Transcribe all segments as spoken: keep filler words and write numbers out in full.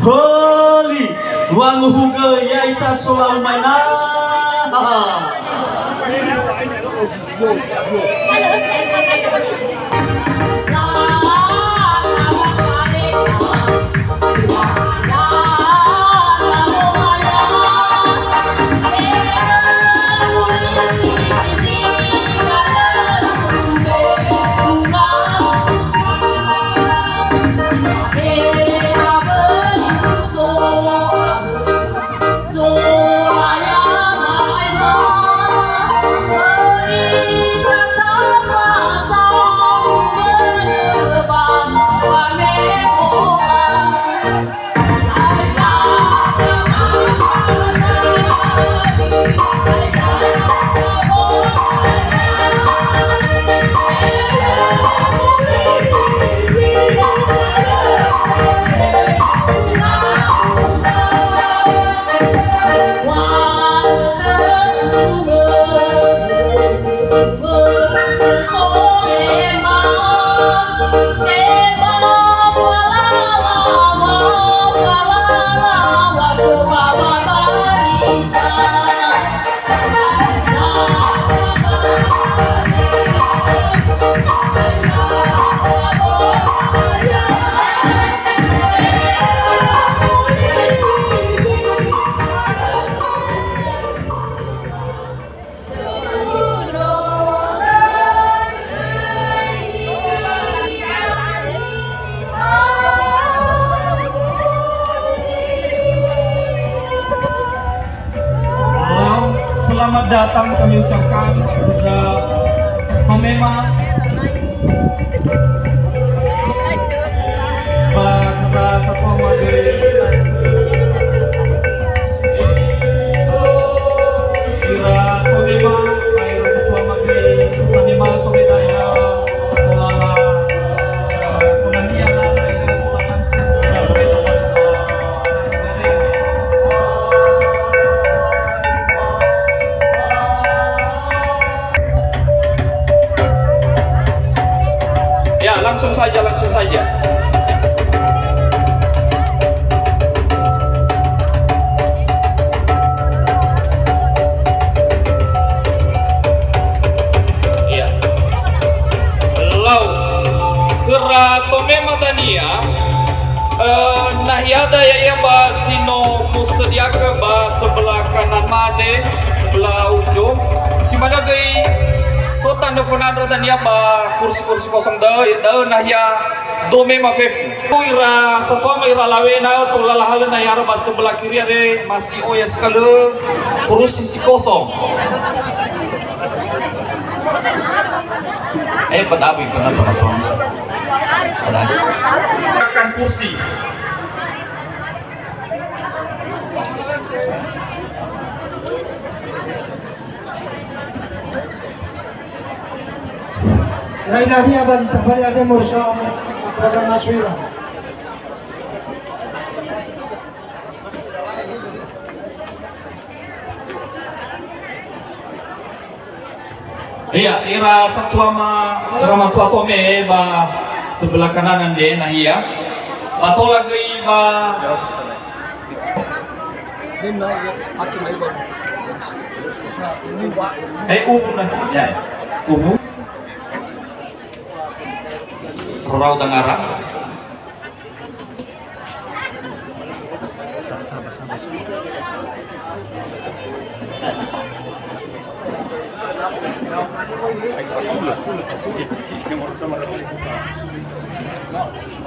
Holi, wanguhugö ya'ita solau maena. Selamat datang kami ucapkan kepada Hamema. Ba khöra satua made. Ira Hamema, ba ira satua made, sanema tomedaya, tolala, eh, fonania lala ira tolala. Ya, langsung saja, langsung saja. Ya. Lau, khöra tomedaya dania, eh, nahiada ya'ia ba si no musödiagö ba sebelah kanan made, sebelah ujung. Si manö göi so tanö fönandra dania ba kursi-kursi kosong da'ö, da'ö nahia domema fefu. Ira satua ma ira lawena, tolala halö nahia ba sebelah kiri are, masih oya sekali kursi si kosong. Eh, badawi kenapa, Pak Tuan? Akan kursi. Rai nahia ba zi tabali ade morsa, pada naswira. Iya, ira satua ma, ira matua tome ba sebelah kanan andre nahia. Ba tola göi ba. Eh, ubu nah, ya, ubu. Rorau dangara.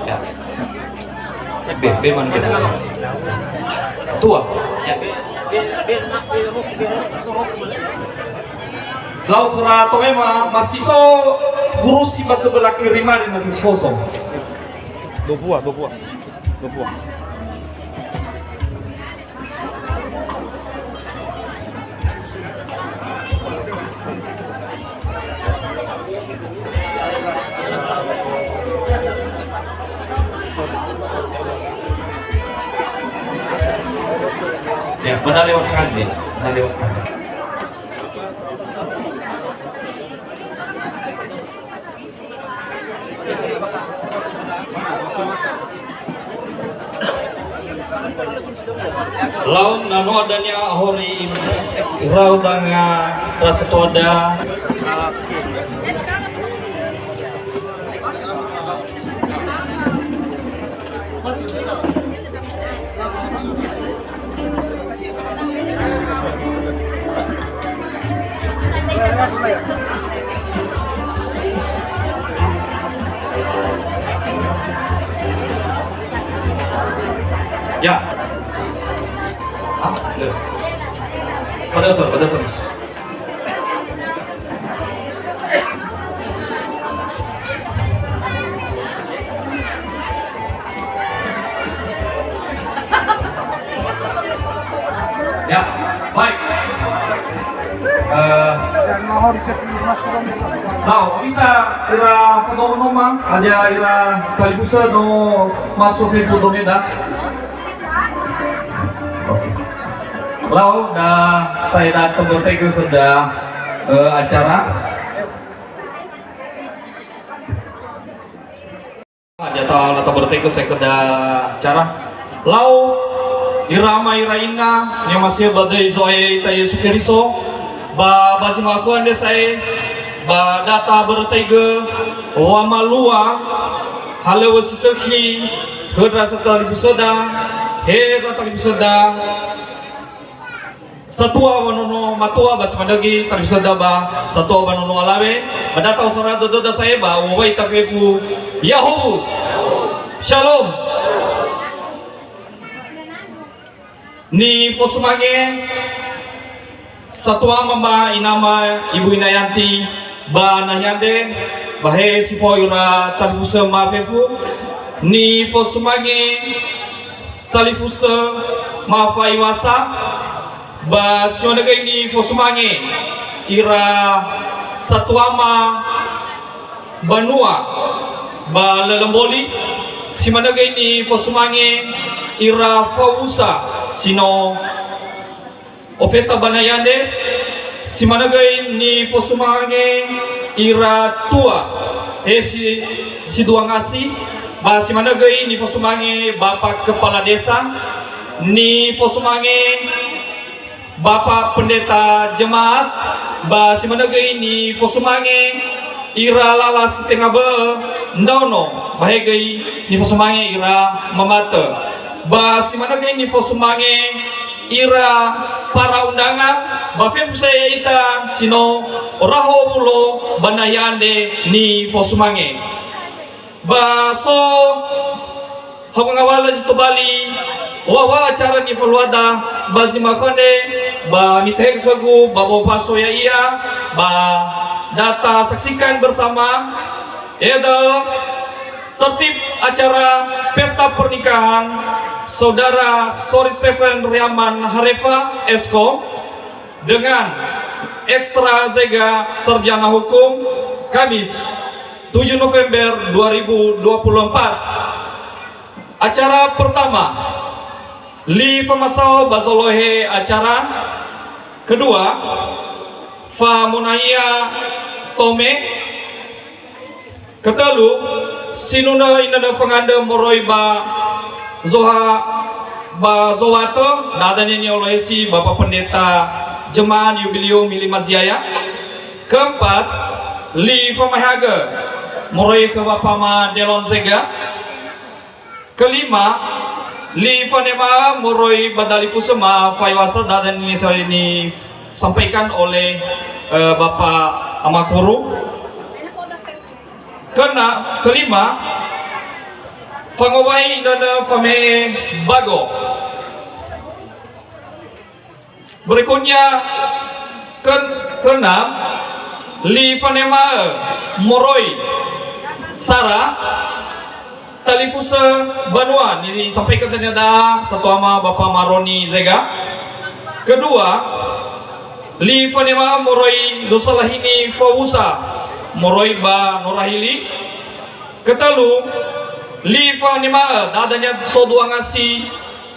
Ya. Be, be man be. Tua. Ya. Lau khöra tome ma, masih so kursi ba sebelah kiri made na si kosong. Dua buah, dua buah. Dua buah. Ya, pernah lewat sekali, pernah lewat sekali. Lau na no adania ahori im-, rau danga rasa toda. Ya. Ah, ya. Pada atur, pada atur. Ya, baik. Eh, nah, bisa ira foto nomang, ada ira talifusö no masuk di foto meda. Oke. Lau da saya datang bertemu sudah, eh, acara. Hadia ta lata bertege sekeda acara. Lau ira ama ira ina, ni'amasi'ö ba döi Zo'aya ita Yesu Keriso, ba, ba zi ma'ökhö andre sa'ae, ba data bertege, wamalua, halöŵö si sökhi, höndra satalifusöda, he ndra talifusöda, Satua ba nono matua ba simanögi talifusöda ba satua ba nono alawe, ba data osara dödöda sa'ae ba uwai tafefu, Yahowu. Shalom. Nifosumange satua ama ba inama ibu ina Yanti ba nahia andre, ba he si fao ira talifusö mafefu. Nifosumange talifusö mafaiwasa, ba simanö göi nifosumange ira satuama banua ba lölö mboli, simanö göi nifosumange ira fausa si no ofeta ba nahia andre, simanö göi nifosumange ira tua, eh, si, si dua ngasi, ba simanö göi nifosumange Bapak Kepala Desa, nifosumange Bapak Pendeta Jemaat, ba simanö göi nifosumange ira lala si tenga bö'ö ndraono, ba he göi nifosumange ira mamatö. Ba simanö göi nifosumange ira para undangan, ba fefu sa ya'ita si no oraho owulo ba nahia andre nifosumange. Ba so hawö ngawalö zi tobali owawa acara nifaluada ba zi ma'ökhö andre, ba mitehegö khögu ba wopaso ya'ia, ba data saksikan bersama, ya'ia da'ö tertib acara pesta pernikahan Saudara Sori Seven Riaman Harefa, Eskom, dengan Ekstra Zega Sarjana Hukum, Kamis, tujuh November dua ribu dua puluh empat. Acara pertama, li famasao ba zolohe acara. Kedua, famona'ia tome. Ketelu, sinunö inönö fangandrö moroi ba zoha, ba zowatö, da'ö dania ni'olohesi Bapak Pendeta Jemaat Yubileum Hili Maziaya. Keempat, li famaehagö moroi khö Bapak Madelon Zega. Kelima, li fanema'ö moroi ba dalifusö mafaiwasa, da'ö dania ni sampaikan oleh, eh, Bapak Amakuru. Kena-, kelima, fangowai inönö fame'e bago. Berikutnya, ke-, keenam, li fanema'ö moroi sara talifusö banua, nisampaikan dania da'a satuama Bapak Maroni Zega. Kedua, li fanema'ö moroi dosa lahini fausa moroi ba norahili. Ketelu, li fanema'ö da'ö dania so dua ngasi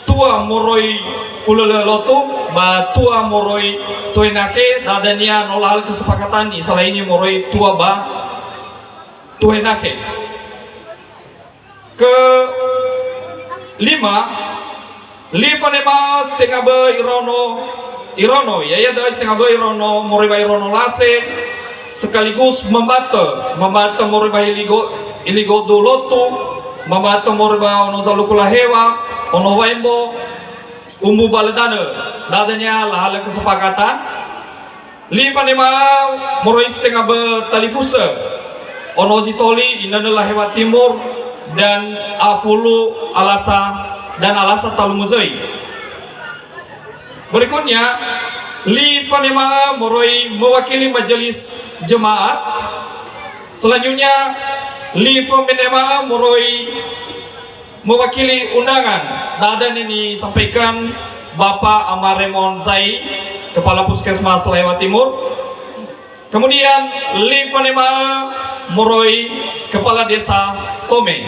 tua moroi fulölö lotu, ba tua moroi tuhenakhe, da'ö dania no lahalö kesepakatan, isalahini moroi tua ba tuhenakhe. Kelima, Li fanema stenga bö iraono, iraono, ya'ia da'ö stenga bö iraono moroi ba iraono lase, sekaligus membatö, membatö moroi ba iligo-, iligodu lotu, membatö moroi ba ono zaluku lahewa, ono waembo, umbu ba lö danö, da'ö dania lahalö kesepakatan. Li fanema moroi stenga bö talifusö, ono zi toli inönö lahewa timur, dan afulu alasa, dan alasa talumuzöi. Berikutnya, li fanema moroi mewakili majelis jemaat. Selanjutnya, li fanema moroi mewakili undangan, da'ö dania nisampaikan Bapak Amar Remon Zai, Kepala Puskesmas Lahewa Timur. Kemudian, li fanema moroi Kepala Desa Tome.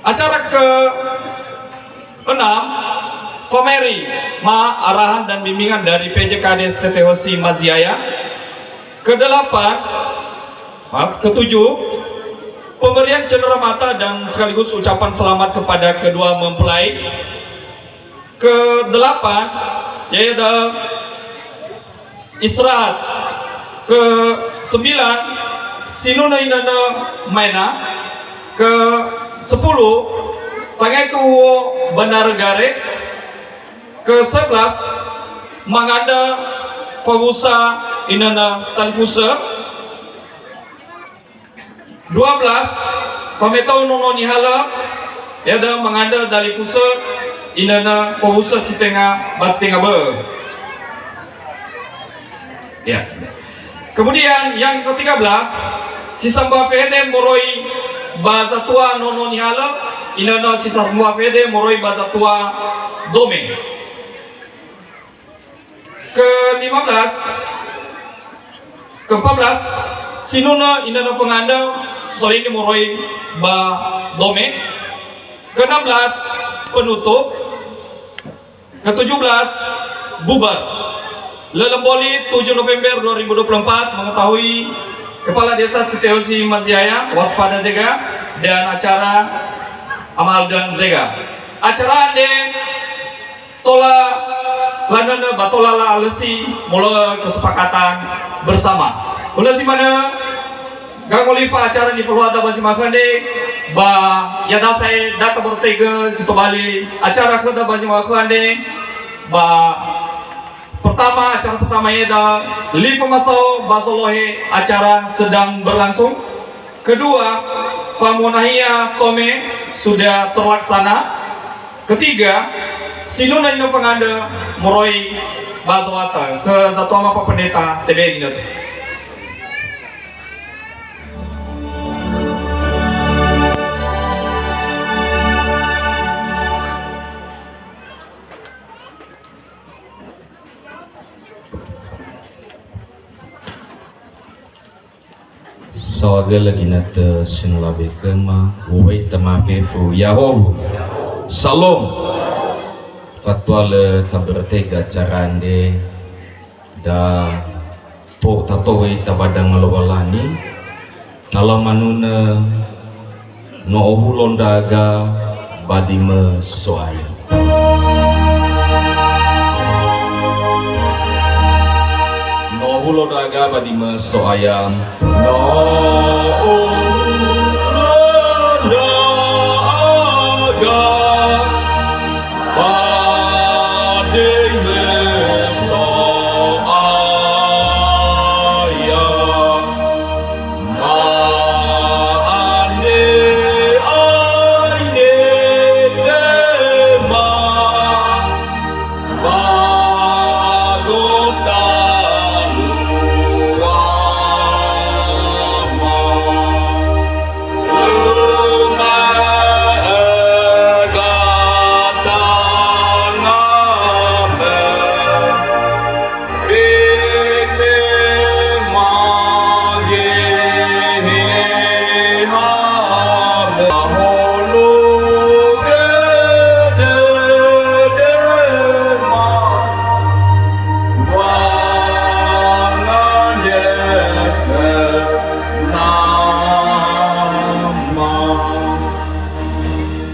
Acara ke enam, fameri ma arahan dan bimbingan dari P J K D S T T H O S I Maziaya. Kedelapan, maaf, ketujuh, pemberian cenderamata dan sekaligus ucapan selamat kepada kedua mempelai. Kedelapan, yaitu istirahat. Kesembilan, sinunö inönö maena. Kesepuluh, fangaetu uo banara gare. Kesebelas, mangandrö fawusa inönö talifusö. Dua belas, fametau nono nihalö, ya'ia da'ö mangandrö dalifusö inönö fawusa sitenga ba sitenga bö'ö. Ya. Kemudian yang ketiga belas, si sambua fehede moroi ba zatua nono nihalö, inönö si sambua fehede moroi ba zatua dome. Ke lima belas, ke empat belas, sinunö inönö fangandrö, sosalini moroi ba dome. Ke enam belas, penutup. Ke tujuh belas, bubar. Lö lemboli tujuh November dua ribu dua puluh empat, mengetahui Kepala Desa T T H O S I Maziaya, waspada zega, dan acara amal dan zega. Acara andre tola lanönö ba tola la'alösi molo'ö kesepakatan bersama. Hulö si manö, gangolifa acara nifaluada ba zi ma'ökhö andre, ba ya'ia da'ö sa'ae da'ö taborotege zi tobali acara khöda ba zi ma'ökhö andre, ba pertama, acara pertama ya'ia da'ö li famasao ba zolohe acara sedang berlangsung. Kedua, famonahia tome sudah terlaksana. Ketiga, sinunö inönö fangandrö moroi ba zo'ata. Khö Zatuama Pak Pendeta, tebe'e ginötö. Saohagölö ginötö si no laŵe khöma, uŵa'ö tama fefu, ya'ahowu. Salom. Fatua lö taborotege acara andre, da to-, tato'ö ita ba danga Lowalangi, talau manunö, no ohulo ndra'aga ba dimö So'aya. No ohulo ndra'aga ba dimö So'aya. No ohulo ndra'aga ba dimö So'aya. Ma'andrö aine tema ba gotaluama. Lö ma'öga tangamö.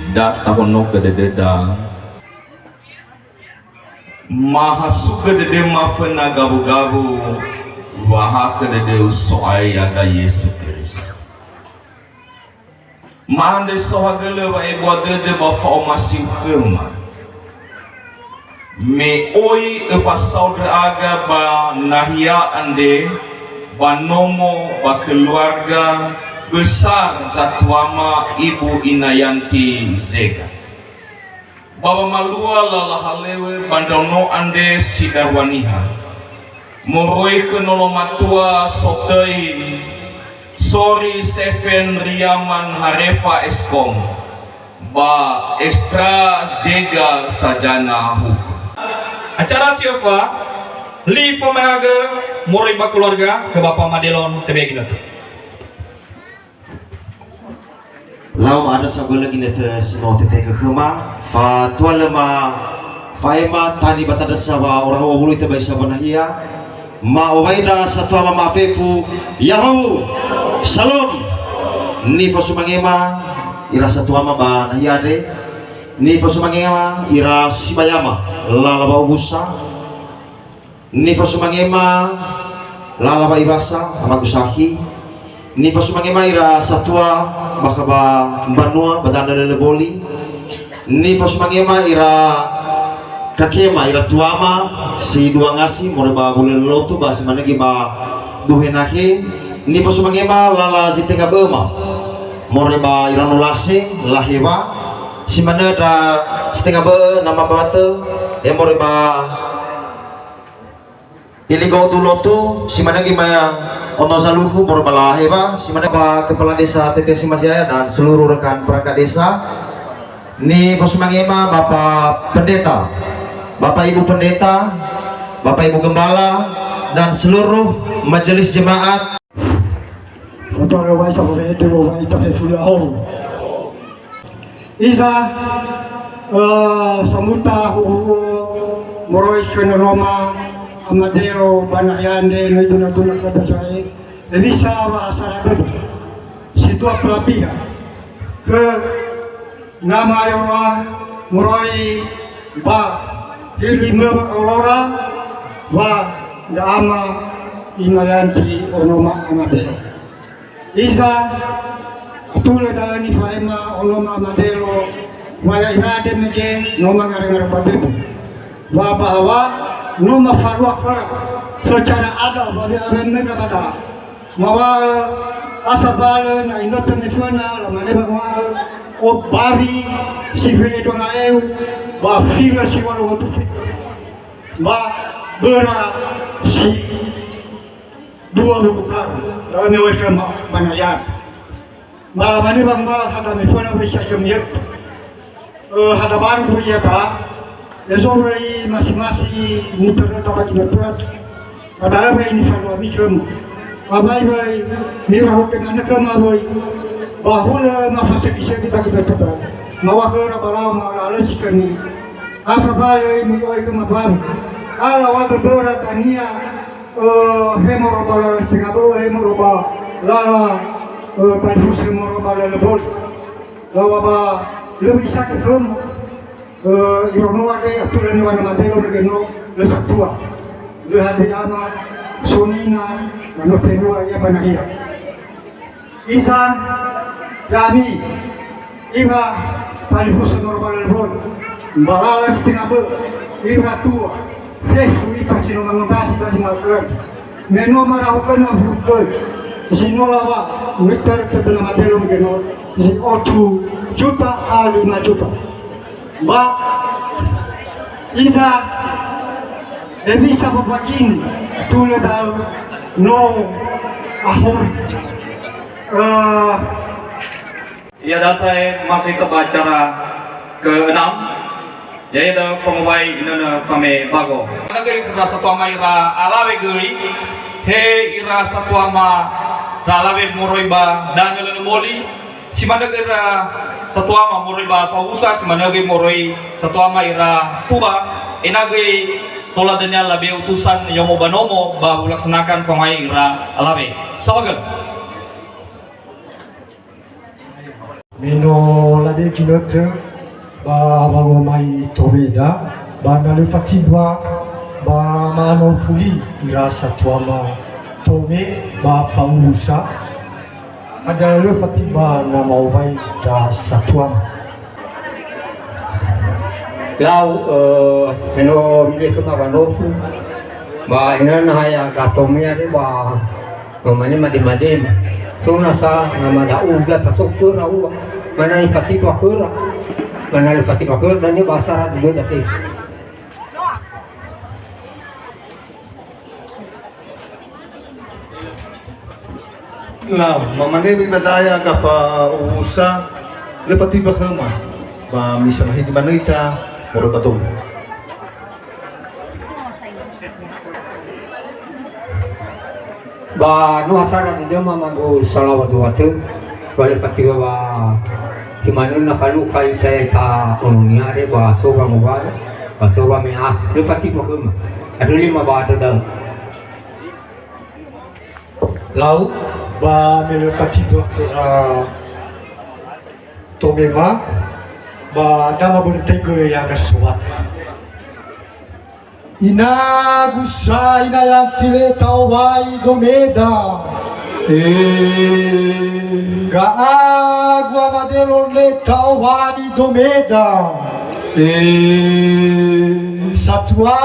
Da tahonogö dödöda. Mahasugõ dödöma föna gawugawu, wa ha khö dödöu So'aya Yesu Keriso. Ma'andrö saohagölö wa'ebua dödö ba fa'omasiu khöma. Me oi öfasao ndra'aga ba nahia andre, ba nomo, ba keluarga besar zatuama Ibu Inayanti Zega. Ba wamalua lala halöŵö ba ndraono andre si darua niha. Moroi khö nono matua sotöi Sori Seven Riaman Harefa Eskom ba Estra Zega Sajana Hukum. Acara si öfa, li famahaigö moroi ba keluarga khö Bapa Madelon tebe ginötö. Lau ma'andrö saohagölö ginötö si no tetegö khöma, fatua lö ma fa'ema tani ba tandrösa wa oraho owulu ita ba isa ba nahia, ma owai ndra satuama ma'afefu, Yahoo! Salom! Nifosumangema ira satuama ba nahia andre, nifosumangema ira sibayama, lala ba ubusa, Nifosumangema lala ba iwasa, amagu sahi. Nifosumangema ira satua bakha ba mbanua, ba danö lölö boli. Nifosumangema ira kakema, ira tuama, si dua ngasi, moroi ba wulö lotu, ba si manö göi ba duhe nahe. Nifosumangema lala zi tenga bö'öma, moroi ba ira nolase, lahewa, si manö ndra si tenga bö'ö, nama batö, ya moroi ba Ili godu lotu, si manö göi ma ono zaluhu, moroi ba lahewa, si manö ba kepala desa T T Simaziaya dan seluruh rekan perangkat desa. Nifosumangema Bapak Pendeta, Bapak Ibu Pendeta, Bapak Ibu Gembala, dan seluruh majelis jemaat. Motora wai sa fofete wo wai ta fefu ya'o. Iza, eh, samuta huhuo moroi khö nonoma Amadero ba nahia andre no iduna-duna khöda sa'ae, hewisa wa asara dödö. Si dua pelabiha. Khö Nama Ayora moroi ba hili möwö olora wa ndra ama Inayanti onoma Amadero. Iza atulö da'ö nifa'ema onoma Amadero wa ya'ira andre mege no mangarö-ngarö ba dödö. Wa ba hawa no mafalua khöra secara adat wa we'awe möra ba da'a. Mawa'ö asa balö na inötö niföna lamane wangowa'ö, o bawi si fele dua nga'eu ba firö si walu hotu fitu ba böra si dua wulu karu. Da'ö me oi khöma ba nahia. Ba lamane wangowa'ö hada niföna wei sa yöm yöm. Eh, hada baru fu iada'a, ya so wei masi-masi mutöröda ba ginötö. Ba da'ö wei nifaluami khöma. Ba bai wei nirahuke manö khöma wei. Ba hulö mafasögi-sögi ba ginötö. Mawa khöra ba lau ma'ala'alösi khömi. Asa balö wei mi'oi khöma baru. Ala wa böböra dania, eh, he moro ba lala stenga bö'ö, he moro ba lala, eh, talifusö moro ba lölö boli. Laŵa ba lö isake khöma, eh, iraono andre atulö niŵa'ö Amadero mege no lö satua. Lö hadia ama sonina, na no perua ia ba nahia. Iza, ya'ami, ira talifusö moro ba lölö boli, ba lala stenga bö'ö, ira tua, fefu ita si no mangomasi ba zi ma'ökhö. Me no marahokhö na furukö, si no laŵa, mitar ke bena Amadero mege no, si otu juta a lima juta. Ba, iza, hewisa babagini, tulö da'ö, no, ahori. Eh, Iada'a sa'ae masui ita ba acara keenam, yaitu fangowai inönö fame bago. Manö göi ira satuama ira alawe göi, he ira satuama ira alawe moroi ba danö lölö boli, si manö göi ira satuama moroi ba fausa, si manö göi moroi satuama ira tua, ena'ö göi tola dania labe utusan yomo ba nomo ba ulaksanakan fangowai ira alawe. Saohagölö. Me no lade ginötö ba wangomai toweda, Ba na lö fatiba ba ma'anofu li ira satuama Tome ba Fauwusa, hadia lö fatiba na ma'owai ndra satuama? Lau, eh, me no mile khöma wanofu, ba ena'ö na ha ya gato mea re ba, ba mane made-made ma. So nasa na mada'u, la taso khöra ua, mana ifatiba khöra, mana ifatiba khöra, dan ia ba sara di da fefu. Lau, mamane ba ibadaya gafa usa, lö fatiba khöma, ba misa mahidi manö ita, moroi ba dou. Ba no hasara di döma manggu salawa dua tö, ba lö fatiba ba si manö na falukha ita ya ita ononia re ba so ba ngowai, ba so ba me'af, lö fatiba khöma. Andrö lima ba dödö. Lau, ba me lö fatiba khöra Tome ma, ba dama börötaigö ya gasowat. Inagu sa ina yanti le ta'owai domeda. E. Ga'agu amadelo le ta'owai domeda. E. Satua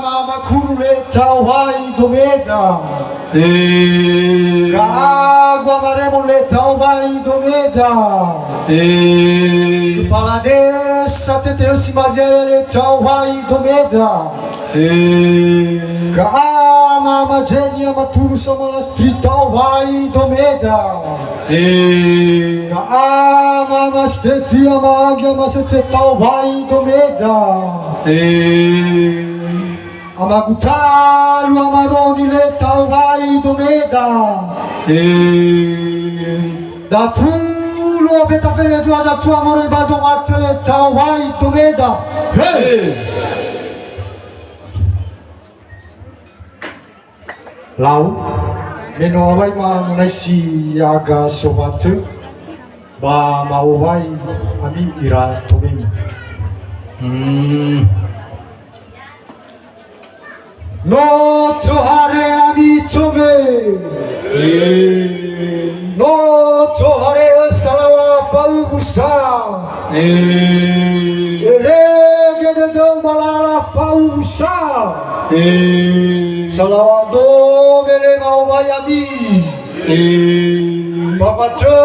ma makuru le ta'owai domeda. E. Ga'agu amaremo le ta'owai domeda. E. Kepala desa T T H Simazia le ta'owai domeda. E. Ga'ama majeni amaturu samalastri ta'owai domeda. E. Ga'ama mastefia ma'agi amasete ta'owai domeda. E. Amagutalu amaroni le ta'owai domeda. E. Dafulu ofeta fele dua zatua moroi ba zowatö le ta'owai domeda. He! Lau, me no awai ma munaisi yaga sowatö, ba ma'owai ami ira Tome ma. Hmm. No tohare ami Tome. E. No tohare salawa Fauwusa. E. Erege dödöu malala Fauwusa. E. Salawa dome le ma'owai ami. E. Ba matö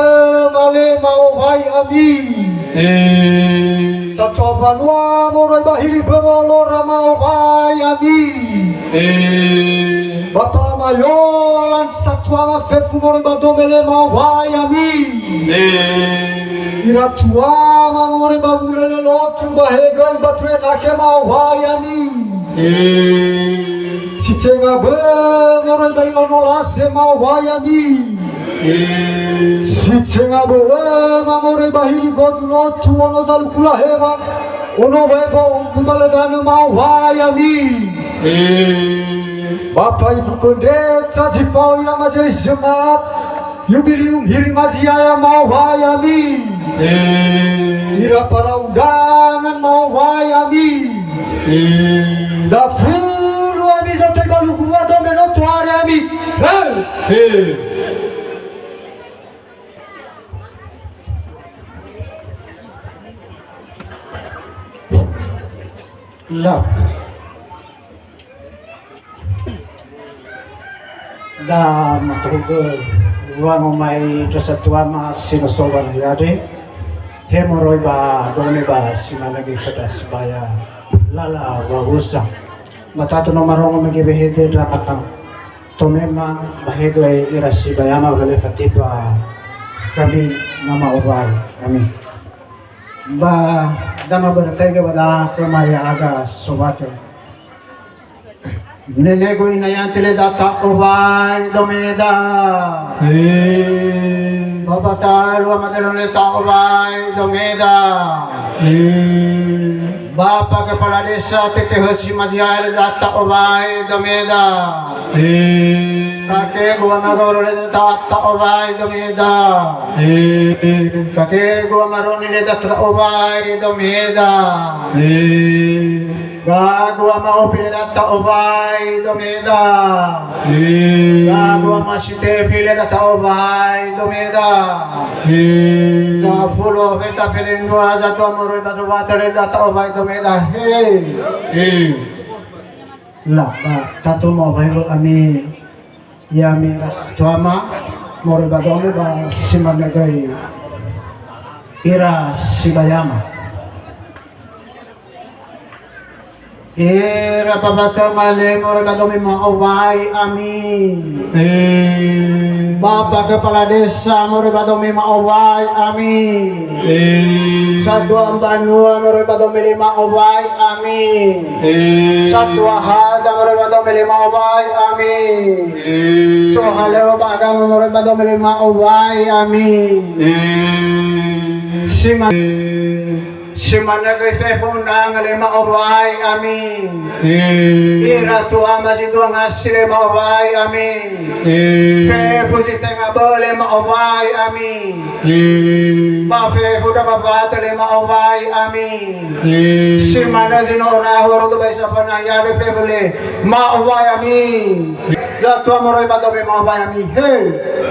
ma le ma'owai ami. E. Satua mbanua moroi ba hili böwö lora ma'owai ami. E. Ba pa'amayolan satua mafefu moroi ba dome le ma'owai ami. E. Ira tuama moroi ba wulölö lotu ba hegöi ba tue nakhe ma'owai ami. E. Si tenga bö'ö moroi ba ira ono lase ma'owai ami. E. Si tenga bö'ö ma moroi ba hili godu lotu ono zalukula hewa, ono waebo umbalö danö ma'owai ami. E. Ba paibu kö ndeta zi fao ira majelis jemaat, Yubilium hiri mazia ya ma'owai ami. E. Ira para undangan ma'owai ami. E. Dafulu ami zatoi ba lugu wa dome no tohare ami. He. He. La. Da matohugö wangomai ndra satuama si no so wanaya andre, he moroi ba dome ba si manö göi khöda sibaya lala wawusa. Ba tatu no marongo mege wehede ndra Tome ma ba hegöi ira sibayama wa le fatiba khömi na ma'owai. Amin. Ba dama börötaigö ba da khöma ya'aga sowatö. Nenegu ina yanti le da ta'owai domeda. E. Baba talu amadelo le ta'owai domeda. E. Bapa kepala desa T T H Simazia le da ta'owai domeda. E. Kakegu amagoro le da ta'owai domeda. E. Kakegu amaroni le da ta'owai domeda. E. Gagu ama Opi le da ta'owai domeda. He. Gagu ama Sitefi le da ta'owai domeda. He. Da fulu weta felendrua satua moroi ba Zowatö le da ta'owai domeda. He. He. La, ba, tatu ma'owai wö ami. Ya'ami ira satuama, moroi ba dome ba si mane göi ira sibayama. Ira baba töma le moroi ba dome ma'owai ami. Eh. Bapa kepala desa moroi ba dome ma'owai ami. Eh. Satua mbanua moroi ba dome le ma'owai ami. Eh. Satua haja moroi ba dome le ma'owai ami. Eh. Sohalöŵö ba agama moroi ba dome le ma'owai ami. Eh. Sima-, eh. Si mane göi fefu undangan le ma'owai ami. Eh. Ira tuama si dua ngasi le ma'owai ami. Eh. Fefu si tenga bö'ö le ma'owai ami. Eh. Ba fefu ndra ba watö le ma'owai ami. Eh. Si mane zi no rahu orogo ba isa fana ya'ia fefu le ma'owai ami. Zatua moroi ba dome ma'owai ami. He.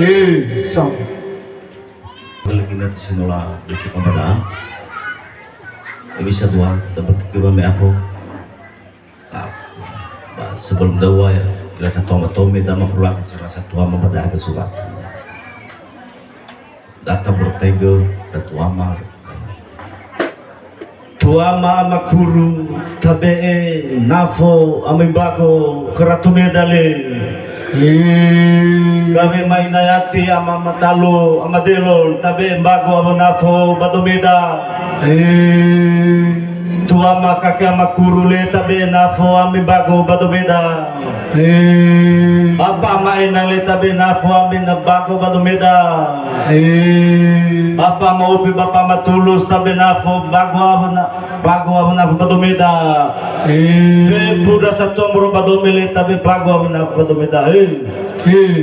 Eh. So. Lagi nanti sinola dikit pembedaan. Ya bisa dua, tempat kedua me afo. Nah, ba, sebelum dawa ya, ira satuama tome dama furlak, ira satuama ba da'a ke surat. Data bertege, datuama. Tuama ama kuru, tabe'e nafo ami mbago khöra tumeda le. Hmm. Gawe ma Inayati ama Matalo, ama Delo, tabe'e mbago awö nafo ba domeda. Hmm. Tuama kake ama kuru le tabe'e nafo ami mbago ba domeda. Eh. Bapa ama Enang le tabe'e nafo ami na mbago ba domeda. Eh. Bapa ama Opi, bapa ama Tulus tabe'e nafo mbago awö na-, mbago awö nafo ba domeda. Eh. Fefu ndra satua moroi ba dome le tabe'e mbago awö nafo ba domeda. Eh. Eh.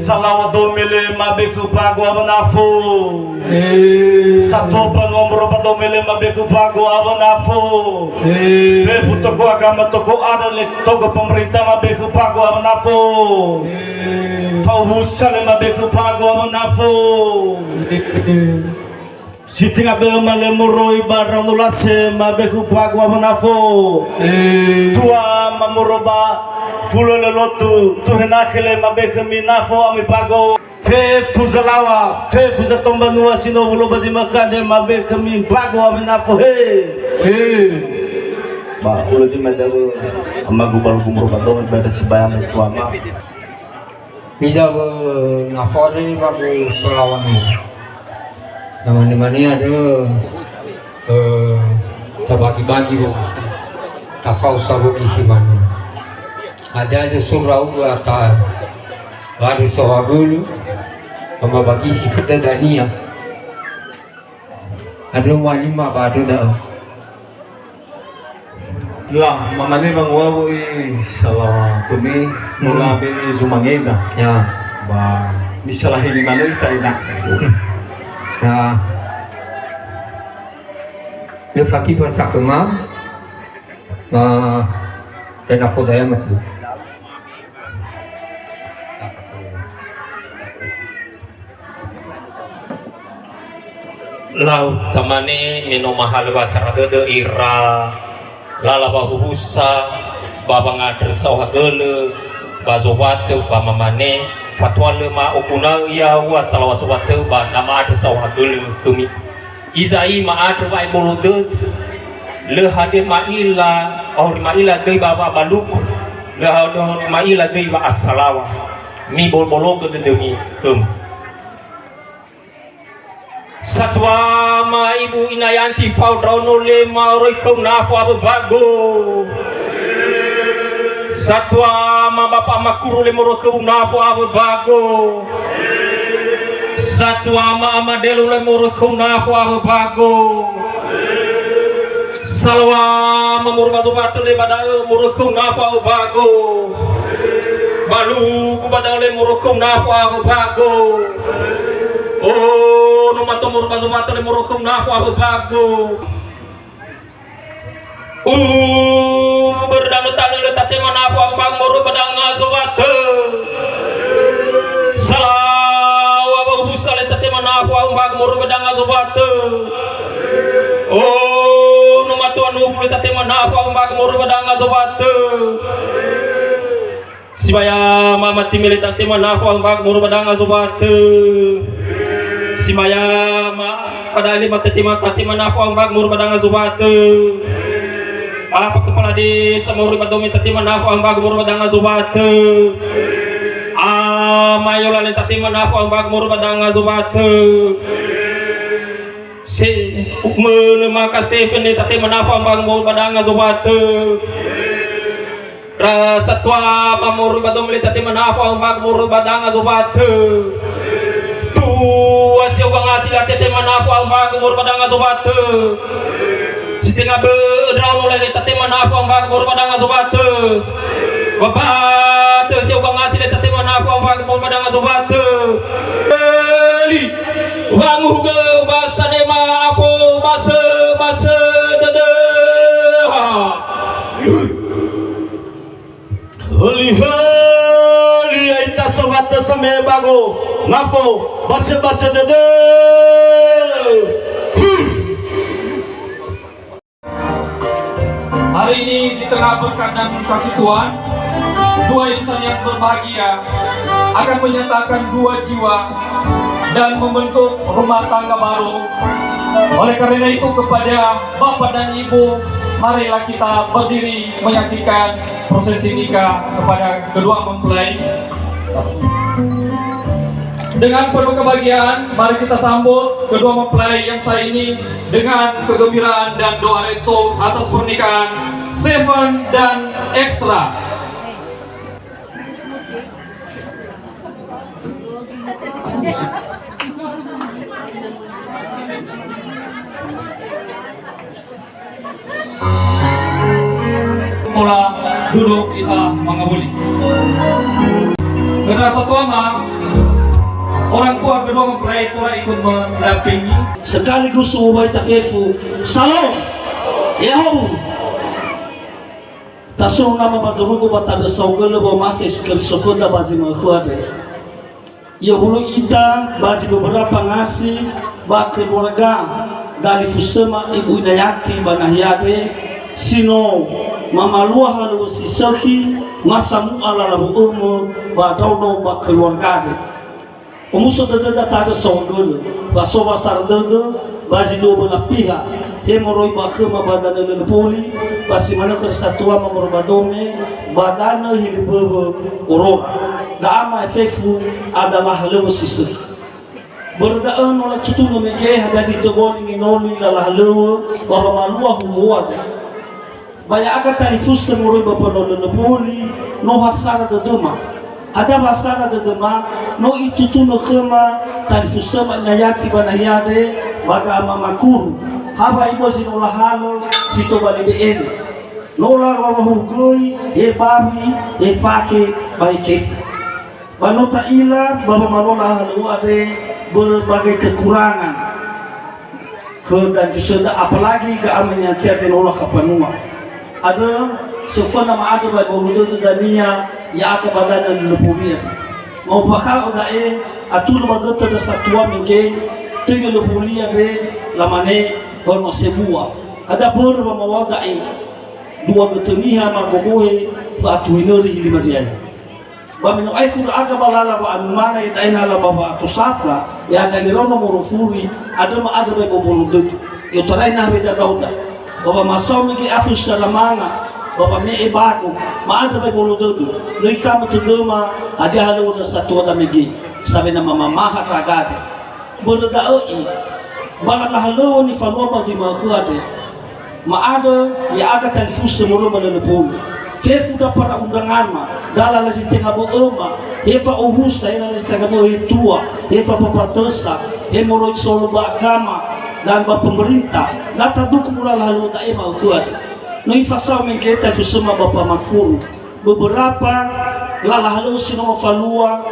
Salaŵa dome le mabekhö mbago awö nafo. Eh. Sato banua moroi ba dome le mabekhö mbago awö nafo. Eh. Fefu tokoh agama, tokoh adat le tokoh pemerintah mabekhö mbago awö nafo. Eh. Fa'uhusa le mabekhö mbago awö nafo. Eh. Si tenga bö'ö ma le moroi ba ndraono lase mabekhö mbago awö nafo. Eh. Tuama moroi ba fulö le lotu, tuhe nakhe le mabekhömi nafo ami mbago. Fefu zalaŵa, fefu sato mbanua si no wulu ba zi mökhö andre mabekhömi mbago awö nafo he. Eh. Ba, hulö zi ma dawö amagu balugu moroi ba dome ba da sibayama tuama. Ida wö nafare wagu solawan. Na mane-mane andrö, eh, tabagi-bagi wö. Tafao sawo isi manu. Ada-ada sura ua ta wadu sohagulu. Pemabagi si kita dania. Andrö mualima ba andrö da'ö. Lah, mamane wanguawu i salaŵa tumi, hmm, mula be zumangeda. Ya. Ba, misalahi lima no ita ina. Ya. Le fati ba sakema, ba, tena fodaya matu. Lau tamane me no mahalö wa'asara dödö ira lala wahuhusa ba wangandrö saohagölö ba zowatö ba mamane, Fatua lö ma'oguna'ö ya'ahowu salaŵa sobatö ba na ma'andrö saohagölö khömi. Iza'i ma'andrö wa'ebolo dödö, lö hadia ma'ila, auri ma'ila döi ba wa'abaluku, lö hadia ma'ila döi wa'asalaŵa. Mibolbologö dödömi khöma. Satuama ibu Inayanti fao ndraono le moroi khöu nafo awö bago. Satuama bapa Makuru le moroi khöu nafo awö bago. Satuama Amadelu le moroi khöu nafo awö bago. Salaŵa mamoro ba zobatö le ba da'ö moroi khöu nafo awö bago. Balugu ba da'ö le moroi khöu nafo awö bago. O, no matua moroi ba zobatö le moroi khöu nafo awö bago. U, börö danö tanö le tatema nafo awö bago moroi ba danga zobatö. Salaŵa ba ubusa le tatema nafo awö bago moroi ba danga zobatö. O, no matua nubu le tatema nafo awö bago moroi ba danga zobatö. Sibayama matime le tatema nafo awö bago moroi ba danga zobatö. Sibayama pada'e le matatema tatema nafo awö bago moroi ba danga zobatö. Apa kepala desa moroi ba dome tatema nafo awö bago moroi ba danga zobatö. Ama yola le tatema nafo awö bago moroi ba danga zobatö. Se mönö maka Stephen le tatema nafo awö bago moroi ba danga zobatö. Ra satuama moroi ba dome le tatema nafo awö bago moroi ba danga zobatö. Tua si oga ngasi la tatema nafo awö bago moroi ba danga zobatö. Si tenga bö'ö ndraono le tatema nafo awö bago moroi ba danga zobatö. Wabatö si oga ngasi le tatema nafo awö bago moroi ba danga zobatö. Eli, wanguhugö ba sanema afo basö, basö dödö. Ha. Höli-höli ya'ita sobatö same'e bago nafo basö-basö dödö. Hari ini di tengah berkat dan kasih Tuhan, dua insan yang berbahagia akan menyatakan dua jiwa dan membentuk rumah tangga baru. Oleh karena itu, kepada Bapak dan Ibu, marilah kita berdiri menyaksikan prosesi nikah kepada kedua mempelai. Dengan penuh kebahagiaan, mari kita sambut kedua mempelai yang sah ini dengan kegembiraan dan doa restu atas pernikahan Seven dan Extra. Tola duduk kita mengabuli. Kedua satuama, orang tua kedua mempelai tola ikut mendampingi. Sekaligus ubai tafefu, Salom, Yehobu. Taso nama ba zorugo ba tandrö saohagölö wa'omasi Yesu Keriso khöda ba zi ma'ökhö andre. I'owulu ita ba zi beberapa ngasi ba keluarga dalifusöma Ibu Inayati ba nahia andre, si no mamalua halöŵö si sökhi, ma samu'a lala wö'ömö ba ndraono ba keluarga andre. Omuso dödöda tandrö saohagölö, ba so wasara dödö, ba zi dua belah pihak, he moroi ba khöma ba danö Lölöpoli, ba si manö khö satuama moroi ba dome, ba danö Hiliböwö Orora. Da'a ma'efefu ada lahalöŵö si sökhi. Börö da'ö no latutunö mege hadia zi toboli ngenoli lalahalöŵö ba wamalua huhuo andre. Ba ya'aga talifusö moroi ba mbanua Lölöpoli, no hasara dödöma. Hadia wa hasara dödöma, no itutunö khöma talifusöma Inayati ba nahia andre, ba ga'ama Makuru. Ha wa iŵa'ö zi no lahalö si tobali be'ena. No larawahugöi, he bawi, he fakhe, ba he kefu. Ba no ta'ila ba wamalua lahalöŵö andre berbagai kekurangan khö dalifusöda, apalagi ga'ama Inayati andre no lala khö mbanua. Andrö soföna ma'andrö ba wa'owulu dödö dania ya'aga ba danö Lölöpoli andre. Ma'ombakha'ö da'e, atulö ba götö ndra satua mege, töi Lölöpoli andre lamane banua sebua. Hadia börö wa mawa'ö da'e, dua götö niha magogohe ba atuhe nöri Hilimaziai. Ba me no aekhu ndra'aga ba lala wa'anumana, ya'e da'e nala ba wa'atosasa, ya'aga iraono morofuri, andrö ma'andrö ba ibobolo dödö. I'otarai naha weda dauda. Ba wamasao mege afö salamanga, ba wame'e bago, ma'andrö ba ibolo dödö. No ikhamö tödöma, hadia halöŵö ndra satua damege, sawena mamamaha ndra'aga andre. Börö da'ö i, ba lala halöŵö nifalua ba zi ma'ökhö andre. Ma'andrö ya'aga talifusö moroi ba lölö bolu. Fefu ndra para undanganma, ndra lala zi tenga bö'öma, he fa'owusa, he lala zi tenga bö'ö, he tua, he fapapa tösa, he moroi solo ba agama, dan ba pemerintah, na taduku lala halöŵö da'e ma'ökhö andre. No ifasao mege talifusöma ba pamakuru. Beberapa lala halöŵö si no mafalua,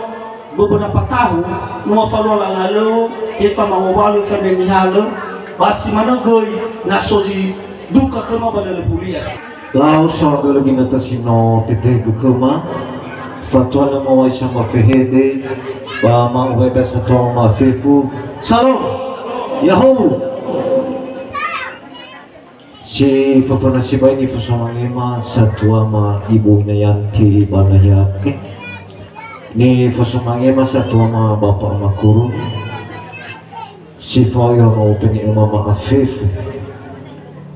beberapa tahun, no mafalua lala halöŵö, he famawawalu, he famengi halö, ba si manö göi, na so zi duka khöma ba lölö bulia. Lau saohagölö ginötö si no tetehegö khöma, fatua lö mawai samba fehede, ba ma'uwebe satua mafefu. Salom! Ya'ahowu! Si föföna sibai nifosomangema satuama Ibu Inayanti ba nahia. Nifosomangema satuama Bapa Amakuru. Si fao ira no upene öma ma'afefu.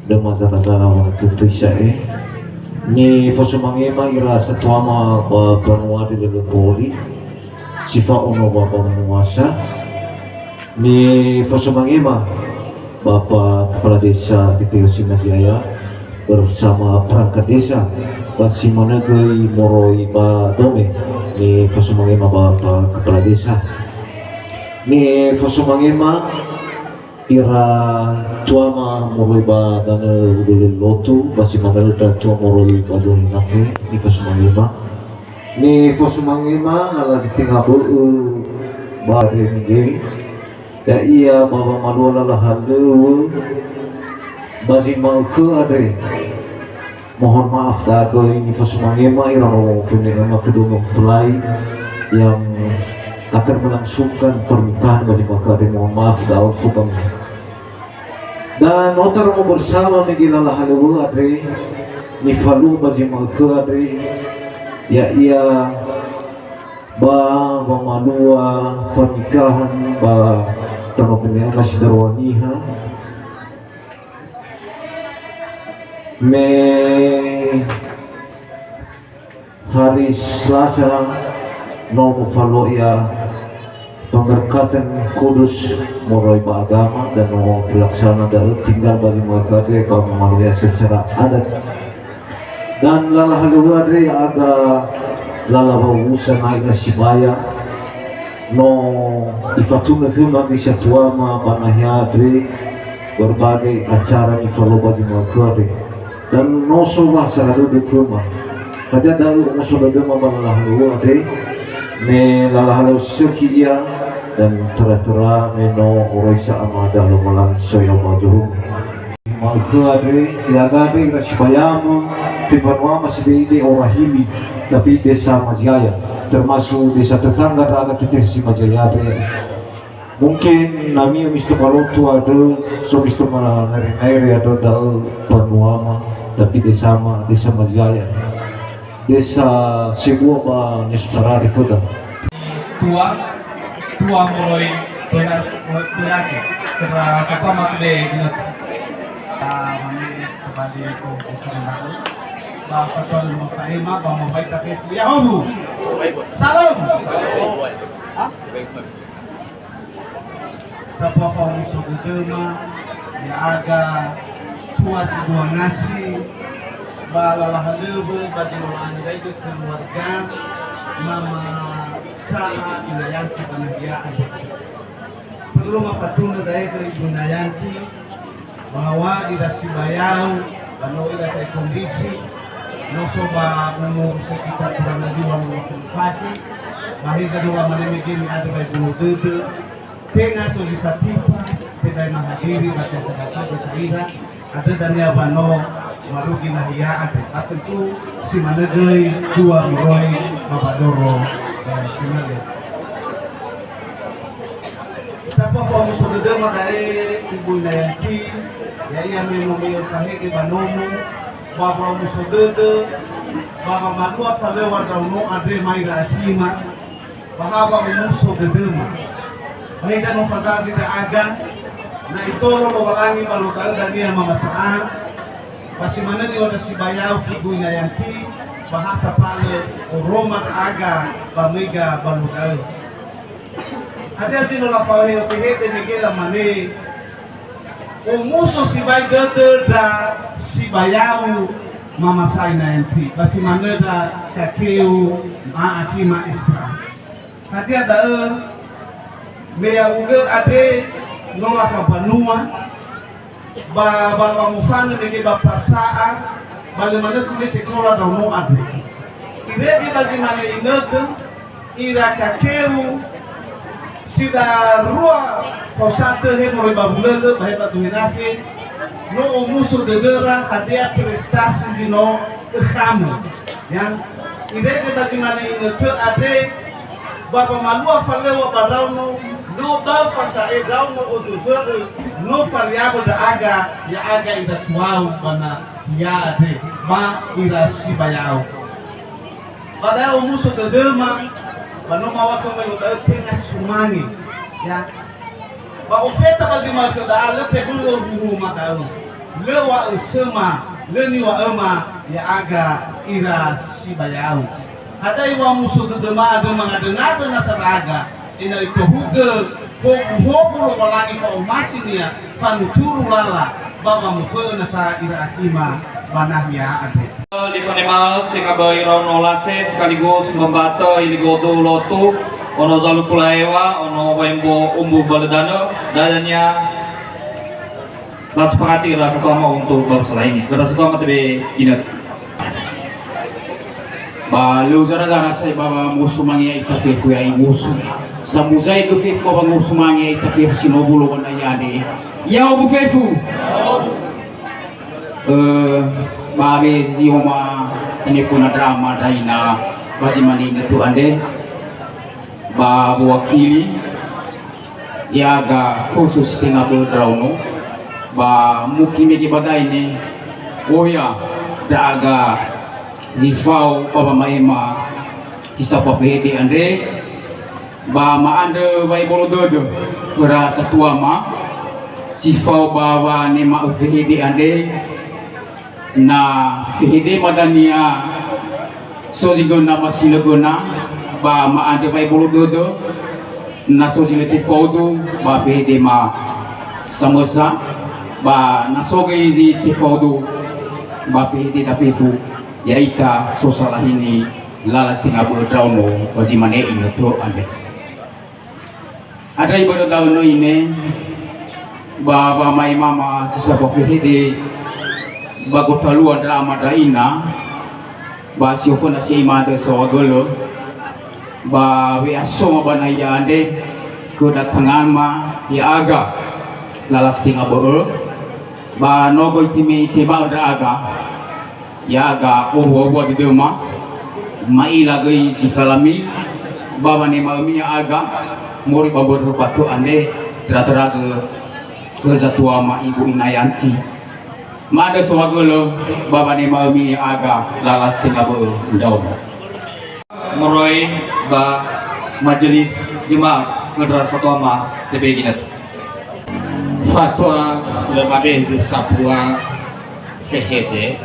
Döma zara-zara wa tötöi sa'e. Nifosomangema ira satuama ba banua de lele boli. Si fao no ba banua sa. Nifosomangema Bapak Kepala Desa T T L Simaziaya bersama perangkat desa, ba si manö göi moroi ba dome, nifosomangema Bapak Kepala Desa. Nifosomangema ira tuama moroi ba danö Udule Lotu, ba si manö ndra tua moroi ba Dohi Nahe, nifosomangema. Nifosumangema na lala zi tenga bö'ö ba Reni Geri, ya'ia ba wamalua lala halöŵö ba zi ma'ökhö andre. Mohon maaf da'ö göi nifosumangema ira no pene na makedo mempelai yang akan melangsungkan pernikahan ba zi ma'ökhö andre. Mohon maaf da'ö fukami. Dan no taroma bersama mege lala halöŵö andre, nifalua ba zi ma'ökhö andre, ya'ia ba wamalua pernikahan ba Tanö Bene'anga si darua niha. Me Hari Selasa no mufalua ia pemberkatan kudus moroi ba agama dan no terlaksana da'ö, tinggal ba zi ma'ökhö andre ba mamaluya secara adat. Dan lala halöŵö andre ya'aga lala wa'owusa na ira sibaya no ifatunö khöma göi satuama ba nahia andre berbagai acara nifalua ba zi ma'ökhö andre. Dan no so wa sara dödö khöma. Hadia da'ö omuso dödöma ba lala halöŵö andre, me lala halöŵö sökhi ia, dan töra-töra me no oroisa Amada Lowalangi soyama zurung. Ma'ökhö andre, ya'aga andre ira sibayamö, te mbanua ma sibe'e ide Orahili, tapi Desa Maziaya, termasuk desa tetangga ndra'aga tetehegö si Maziaya andre. Mungkin nami Mister Balotu andrö, so Mister Manere-nere andrö da'ö banuama, tapi desama, Desa Maziaya. Desa sebua ba Nesutarari khöda. Tua, tua moroi benar, berarti, kera sapa mak de dinat. Ah, mami kembali ke Kota Batu. Ba fatua lö mafa'ema, ba mawaita fefu. Ya'ahowu. Salam. Hah? Sapa fa'omuso dödöma, ya'aga tua si dua nasi, ba lala halöŵö ba zi no la'aniraigö keluarga Mama Sa'a Inayanti ba nahia andre. Perlu mafatunö da'e göi Ibu Inayanti, bahwa ira sibayau, ba no ira sa'ae kondisi, no so ba umur sekitar kurang lebih walu puluh satu, ba heza no wamane mege ni'andrö ba ibolo dödö, tenga so zi fatipa, tebai mahadiri ba sa'ae sadaka ba sa'ira, andrö dania ba no marugi nahia andre. Ba tentu si manö göi dua moroi ba badoro, eh, finale. Sapa fa'omuso dödöma da'e Ibu Inayanti, ya'ia me no me fahege ba nomo, ba fa'omuso dödö, Ba wamalua falöŵa ndraono andre maira akhima, ba ha wa'omuso dödöma. Ba heza no fazazi ndra'aga, na itolo Lowalangi ba luo da'ö dania mamasa'a, ba si manö ni'ondra sibayao khögu Ina Yanti, ba ha sapalö oroma ndra'aga ba möiga ba luo da'ö. Hadia zi no lafaohe fehede mege lamane, omuso sibai dödö ndra sibayao mamasa'a Ina Yanti, ba si manö ndra kakeu ma akhima Estra. Hadia da'ö, me ya'ugö andre no lakha banua, ba, ba, ba mofanö mege ba pasa'a, ba lö manö si me sekola ndraono andre. Irege ba zi mane inötö, ira kakeu si darua faosatö he moroi ba wulölö ba he ba duhe nafe, no omuso dödöra hadia prestasi zi no ökhamö. Ya, irege ba zi mane inötö andre, ba wamalua falöŵa ba ndraono, no da'ö fasa'e ndraono oföfö'ö, no fariabö ndra'aga, ya'aga ira tuau ba nahia andre, ba ira sibayao. Ba da'ö omuso dödöma, ba no mawakö möi da'ö tenga sumange. Ya. Ba ofeta ba zi ma'ökhö da'a lö tebulö huhuma da'ö. Lö wa'ösöma, lö niŵa'öma ya'aga ira sibayao. Hadia wa'omuso dödöma andrö mangandröngandrö nasa ndra'aga, ena'ö itohugö hogu-hogu Lowalangi fa'omasinia fanuturu lala ba wamöfö'ö nasa ira akhima ba nahia andre. Li fanema'ö, stenga böi raono lase sekaligus mbambatö iligodu lotu, ono zalu pula ewa, ono waimbo umbu balö danö, dadania, ba sepakat ira satuama untuk baru salaini. Ira satuama tebe inötö. Ba lö zara-zara sai ba wangosu mange ya'ita fefu ya'i ngosu. Samuzaigö fefu ba wangosu mange ya'ita fefu si no bulo ba nahia andre. Ya'o bu fefu. Eh, ba me zi oma tane fona ndrama ndraina ba zi mane inötö andre, ba mewakili ya'aga khusus tenga böi ndraono, ba muki mege ba daine, oya, ndra'aga zi fao ba wama'ema si sambua fehede andre, ba ma'andrö wa'ebolo dödö khöra satuama si fao ba wanema'ö fehede andre, na fehedema dania so zi göna ba si lö göna, ba ma'andrö wa'ebolo dödö, na so zi lö tefaodu, ba fehedema samösa, ba na so göi zi tefaodu, ba fehededa fefu, ya'ita so salahini lala si tenga böi ndraono, ba zi mane inötö andre. Andrö ibörö da'ö no ine, ba wama'emama si sambua fehede ba gotalua ndrama ndraina, ba si oföna si imandrö saohagölö, ba we'asoma ba nahia andre, kedatangama ya'aga lala si tenga bö'ö, ba no göi iteme iteba'ö ndra'aga, ya'aga owua-wua dödöma, ma'ila göi zi kalami, ba wanema'ömi ya'aga, moroi ba mbörö batö andre, töra-töragö khö zatuama Ibu Ina Yanti. Ma'andrö saohagölö ba wanema'ömi ya'aga lala si tenga bö'ö ndraono. Moroi ba majelis jemaat khö ndra satuama tebe ginötö. Fatua lö mabezi sambua fehede.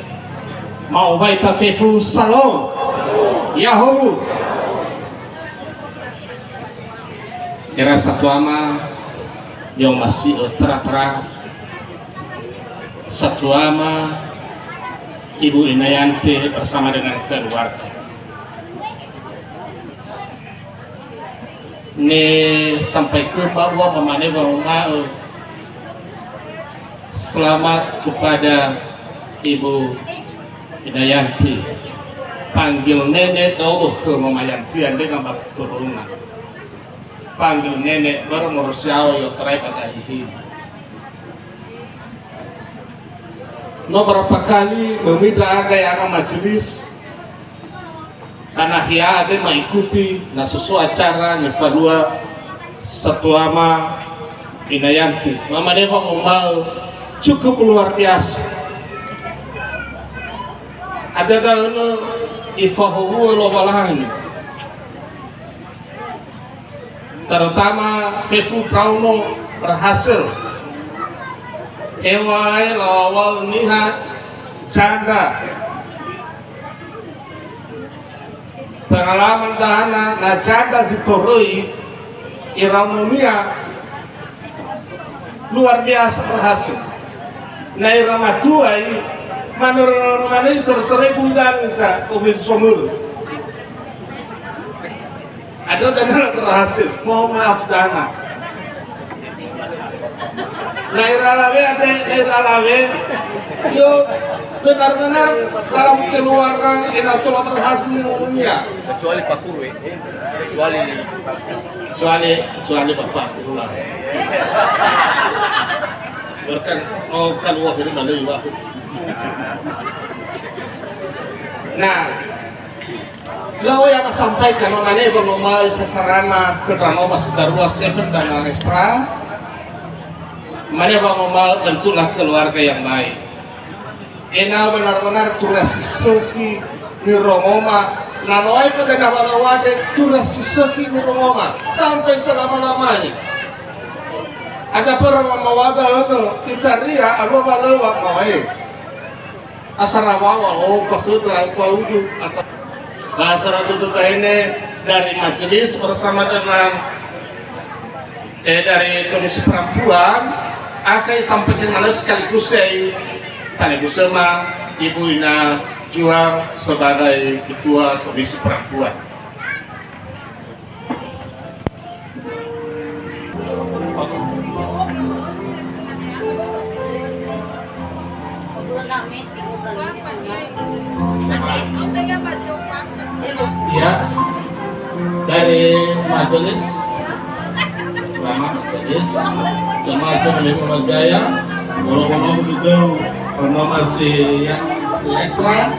Ma'owai ta fefu salom. Ya'ahowu. Era satuama, ni'omasi'ö töra-töra. Satuama, Ibu Ina Yanti bersama dengan keluarga. Ne sampai ke Pak Wa mamane wanguma'ö, selamat kepada Ibu Ina Yanti. Panggil nenek, da'ö khö Mama Yanti andre na ba keturunan. Panggil nenek, baru ngurus yawa yo terai ba gahihin. No berapa kali memita aga ya aga majelis, Anahia andre mengikuti na so so acara nifalua satuama Ina Yanti. Mamane wanguma'ö cukup luar biasa. Ada daun Ifahowu'ö Lowalangi, terutama fefu ndraono berhasil. Heŵa'ae lawawa'ö niha janda. Pengalaman dahana na janda si toröi iraononia luar biasa berhasil. Na ira matuai, manörö-nörö manö tere-tere gulidanö sa ofis somörö. Andrö dania berhasil, mohon maaf dana. Na ira alawe andre, na ira alawe, yo benar-benar dalam keluarga ena'ö tola berhasil ngomongnya. Kecuali Pak Guru, eh. Kecuali Kecuali, kecuali Bapak Guru lah. Berkan mau keluar dari mana iwah. Nah, lo yang sampaikan mengenai pengomai sasaran ke drama sedarua Seven dan Extra. Mana pengomai bentuklah keluarga yang baik. Ena'ö benar-benar tura si sökhi nirongoma, na no aefa dania wala wade tura si sökhi nirongoma sampai selama-lamanya. Ada pernah mamawada önö itaria alua walöwa mawae. Asara wawa o fasöndra faudu atau Bahasa Ratu Tutahene dari majelis bersama dengan, eh, dari Komisi Perempuan, akan sampaikan mana sekaligus dari Talifusema Ibu Ina Juang sebagai Ketua Komisi Perempuan. Ya, dari majelis, ulama majelis, jemaah Jogja Lima Jaya, bolo-bolo gitu, pernah masih ya, masih ekstra.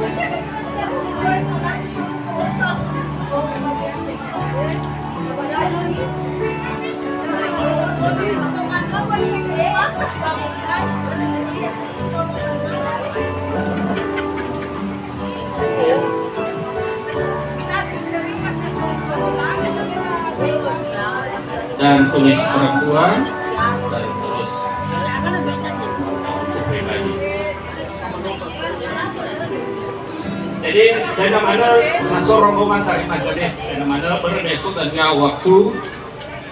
Dan tulis perempuan dan terus untuk pribadi. Jadi, dana mana masuk rombongan dari majelis, dana mana berdesu dengan waktu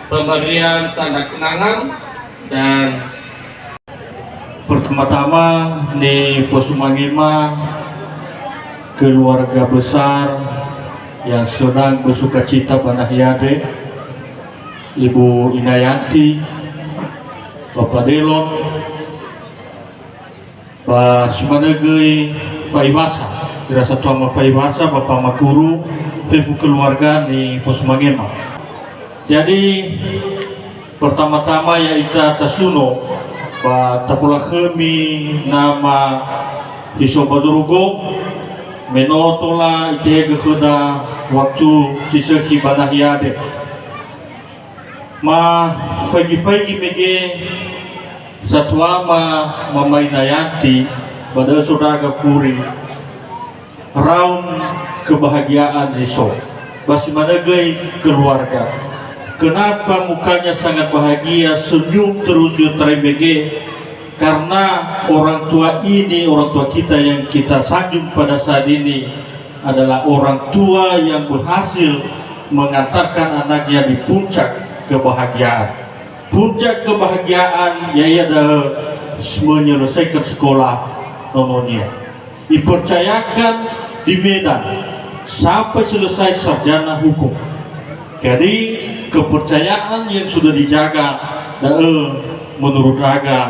pemberian tanda kenangan dan pertama-tama nifosumangema keluarga besar yang sedang bersukacita ba nahia andre, Ibu Inayanti, Bapak Delon, ba si manö göi Fa'iwasa, ira satua ma Fa'iwasa, Bapa Makuru, fefu keluarga nifosumangema. Jadi, pertama-tama ya'ita tasuno ba tafolakhömi nama si so ba zorugo, me no tola itehegö khöda waktu si sökhi ba nahia andre. Ma faigi-faigi mege satua ma Mama Inayanti ba da'ö so ndra'aga furi. Raun kebahagiaan zi so. Ba si manö göi keluarga. Kenapa mukanya sangat bahagia, senyum terus ya terai mege? Karena orang tua ini, orang tua kita yang kita sanjung pada saat ini adalah orang tua yang berhasil mengantarkan anaknya di puncak kebahagiaan. Puncak kebahagiaan yaitu menyelesaikan sekolah nononia. Dipercayakan di Medan sampai selesai sarjana hukum. Jadi, kepercayaan yang sudah dijaga da'ö menurut ndra'aga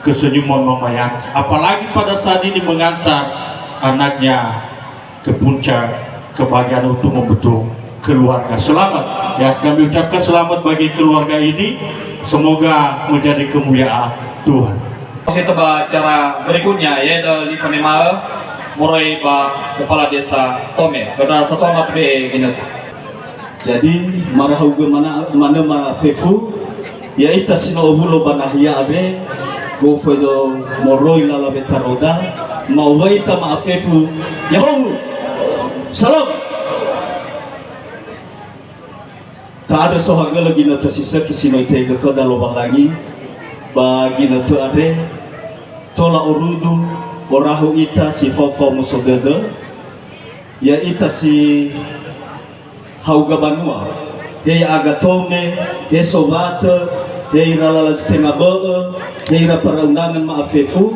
kesenyuman Mama Yanti. Apalagi pada saat ini mengantar anaknya ke puncak kebahagiaan untuk membentuk keluarga. Selamat, ya, kami ucapkan selamat bagi keluarga ini. Semoga menjadi kemuliaan Tuhan. Zi toba acara berikutnya, yaitu lifanemaö moroi ba Kepala Desa Tome, Bapak Satua Matube'e Ginötu. Jadi, marahaugö mana-, manö ma'afefu, ya'ita si no owulo ba nahia andre, gofu ezo moroi lala wetaroda, ma'uwaita ma'afefu, ya'ahowu! Salam. Ta'andrö sohagölö ginötö si sökhi si no Itehegö khöda Lowalangi ba ginötö andre, tola orudu, orahu ita si fao faomuso dödö, ya'ita si hauga banua, he ya'aga tome, he sowatö, he ira lala zi tenga bö'ö, he ira para undangan ma'afefu,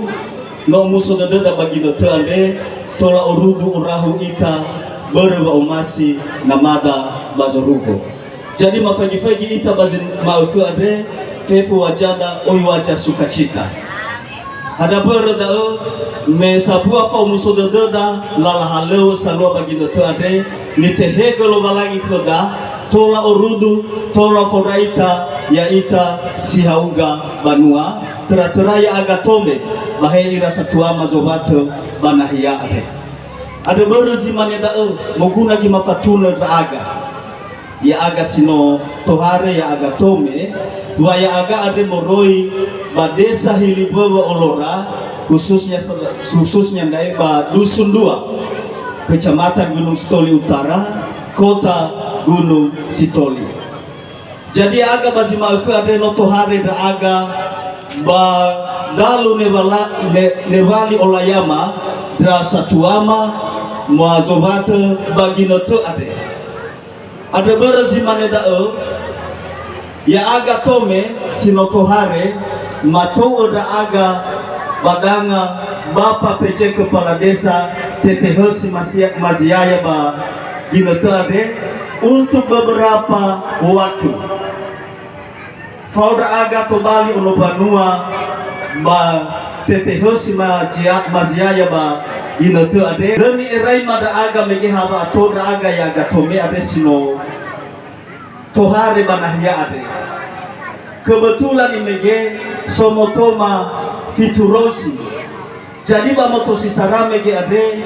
no omuso dödöda ba ginötö andre, tola orudu orahu ita börö wa'omasi namada ba zorugo. Jadi mafaigi-faigi ita ba zi ma'ökhö andre, fefu wajada, oi waja sukacita. Hadia börö da'ö, me sambua fa'omuso dödöda, lala halöŵö salua ba ginötö andre, nitehegö Lowalangi khöda, tola orudu, tola fondra ita, ya'ita si hauga banua, töra-töra ya'aga tome, ba he ira satuama zowatö ba nahia andre. Andrö börö zi mane da'ö, moguna göi mafatunö ndra'aga. Ya'aga si no tohare, ya'aga tome, wa ya'aga andre moroi ba Desa Hilimböwö Olora, khususnya, khususnya nda'e ba Dusun Dua, Kecamatan Gunung Sitoli Utara, Kota Gunung Sitoli. Jadi ya'aga ba zi ma'ökhö andre no tohare ndra'aga ba dalu newala-, ne-, newali olayama ndra satuama ma zowatö ba ginötö andre. Andrö börö zi mane da'ö, ya'aga tome si no tohare, matou'ö ndra'aga ba danga Bapa P J Kepala Desa, tetehösi masia-, maziaya ba ginötö andre untuk beberapa waktu. Fao ndra'aga tobali ono mbanua ba tetehösi mazia-, maziaya ba ginötö andre. Lö ni'eraima ndra'aga mege ha wa'ato ndra'aga ya'aga tome andre si no tohare ba nahia andre. Kebetulan imege so motoma fitu rosi. Jadi ba moto si sara mege andre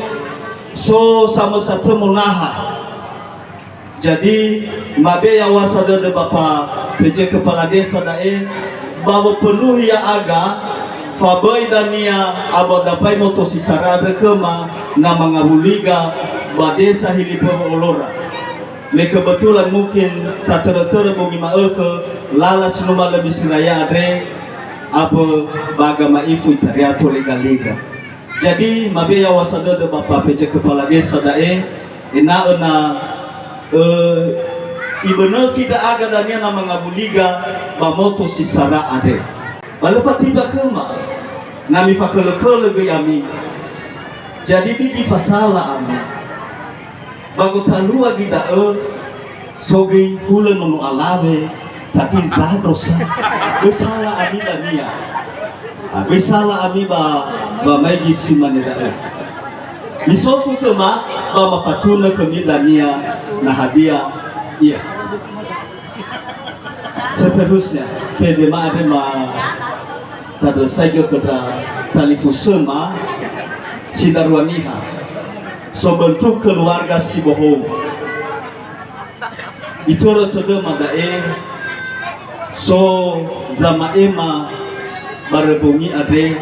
so samösa tö monaha. Jadi, mabe yawasa dödö Bapa P J Kepala Desa da'e, ba wöpenuhi ya'aga, fa böi dania abadapai moto si sara andrö khöma na mangawuliga ba Desa Hilimböwö Olora. Me kebetulan mungkin tatörö-törö bongi ma'ökhö lala si no malömi siraya andre, abö ba aga ma'ifu itaria to lega-lega. Jadi, mabe yawasa dödö Bapa P J Kepala Desa da'e, ena'ö na, ö, ibönökhi ndra'aga dania na mangawuliga ba moto si sara andre. Ba lö fatiba khöma, na mifakhölö-khölö göi ami. Jadi, bidi fasala ami. Ba gotalua göi da'ö, so göi hulö nono alawe, tapi zandro sa. Böi sala ami dania. Ah, böi sala ami ba, ba maigi si mane da'ö. Misofu khöma, ba mafatunö khömi dania, na hadia ia. Seterusnya, fedema andre ma tandrösaigö khö ndra talifusöma si darua niha. So bentuk keluarga si bohou. Itörö tödöma da'e, so zama'ema barö bongi andre,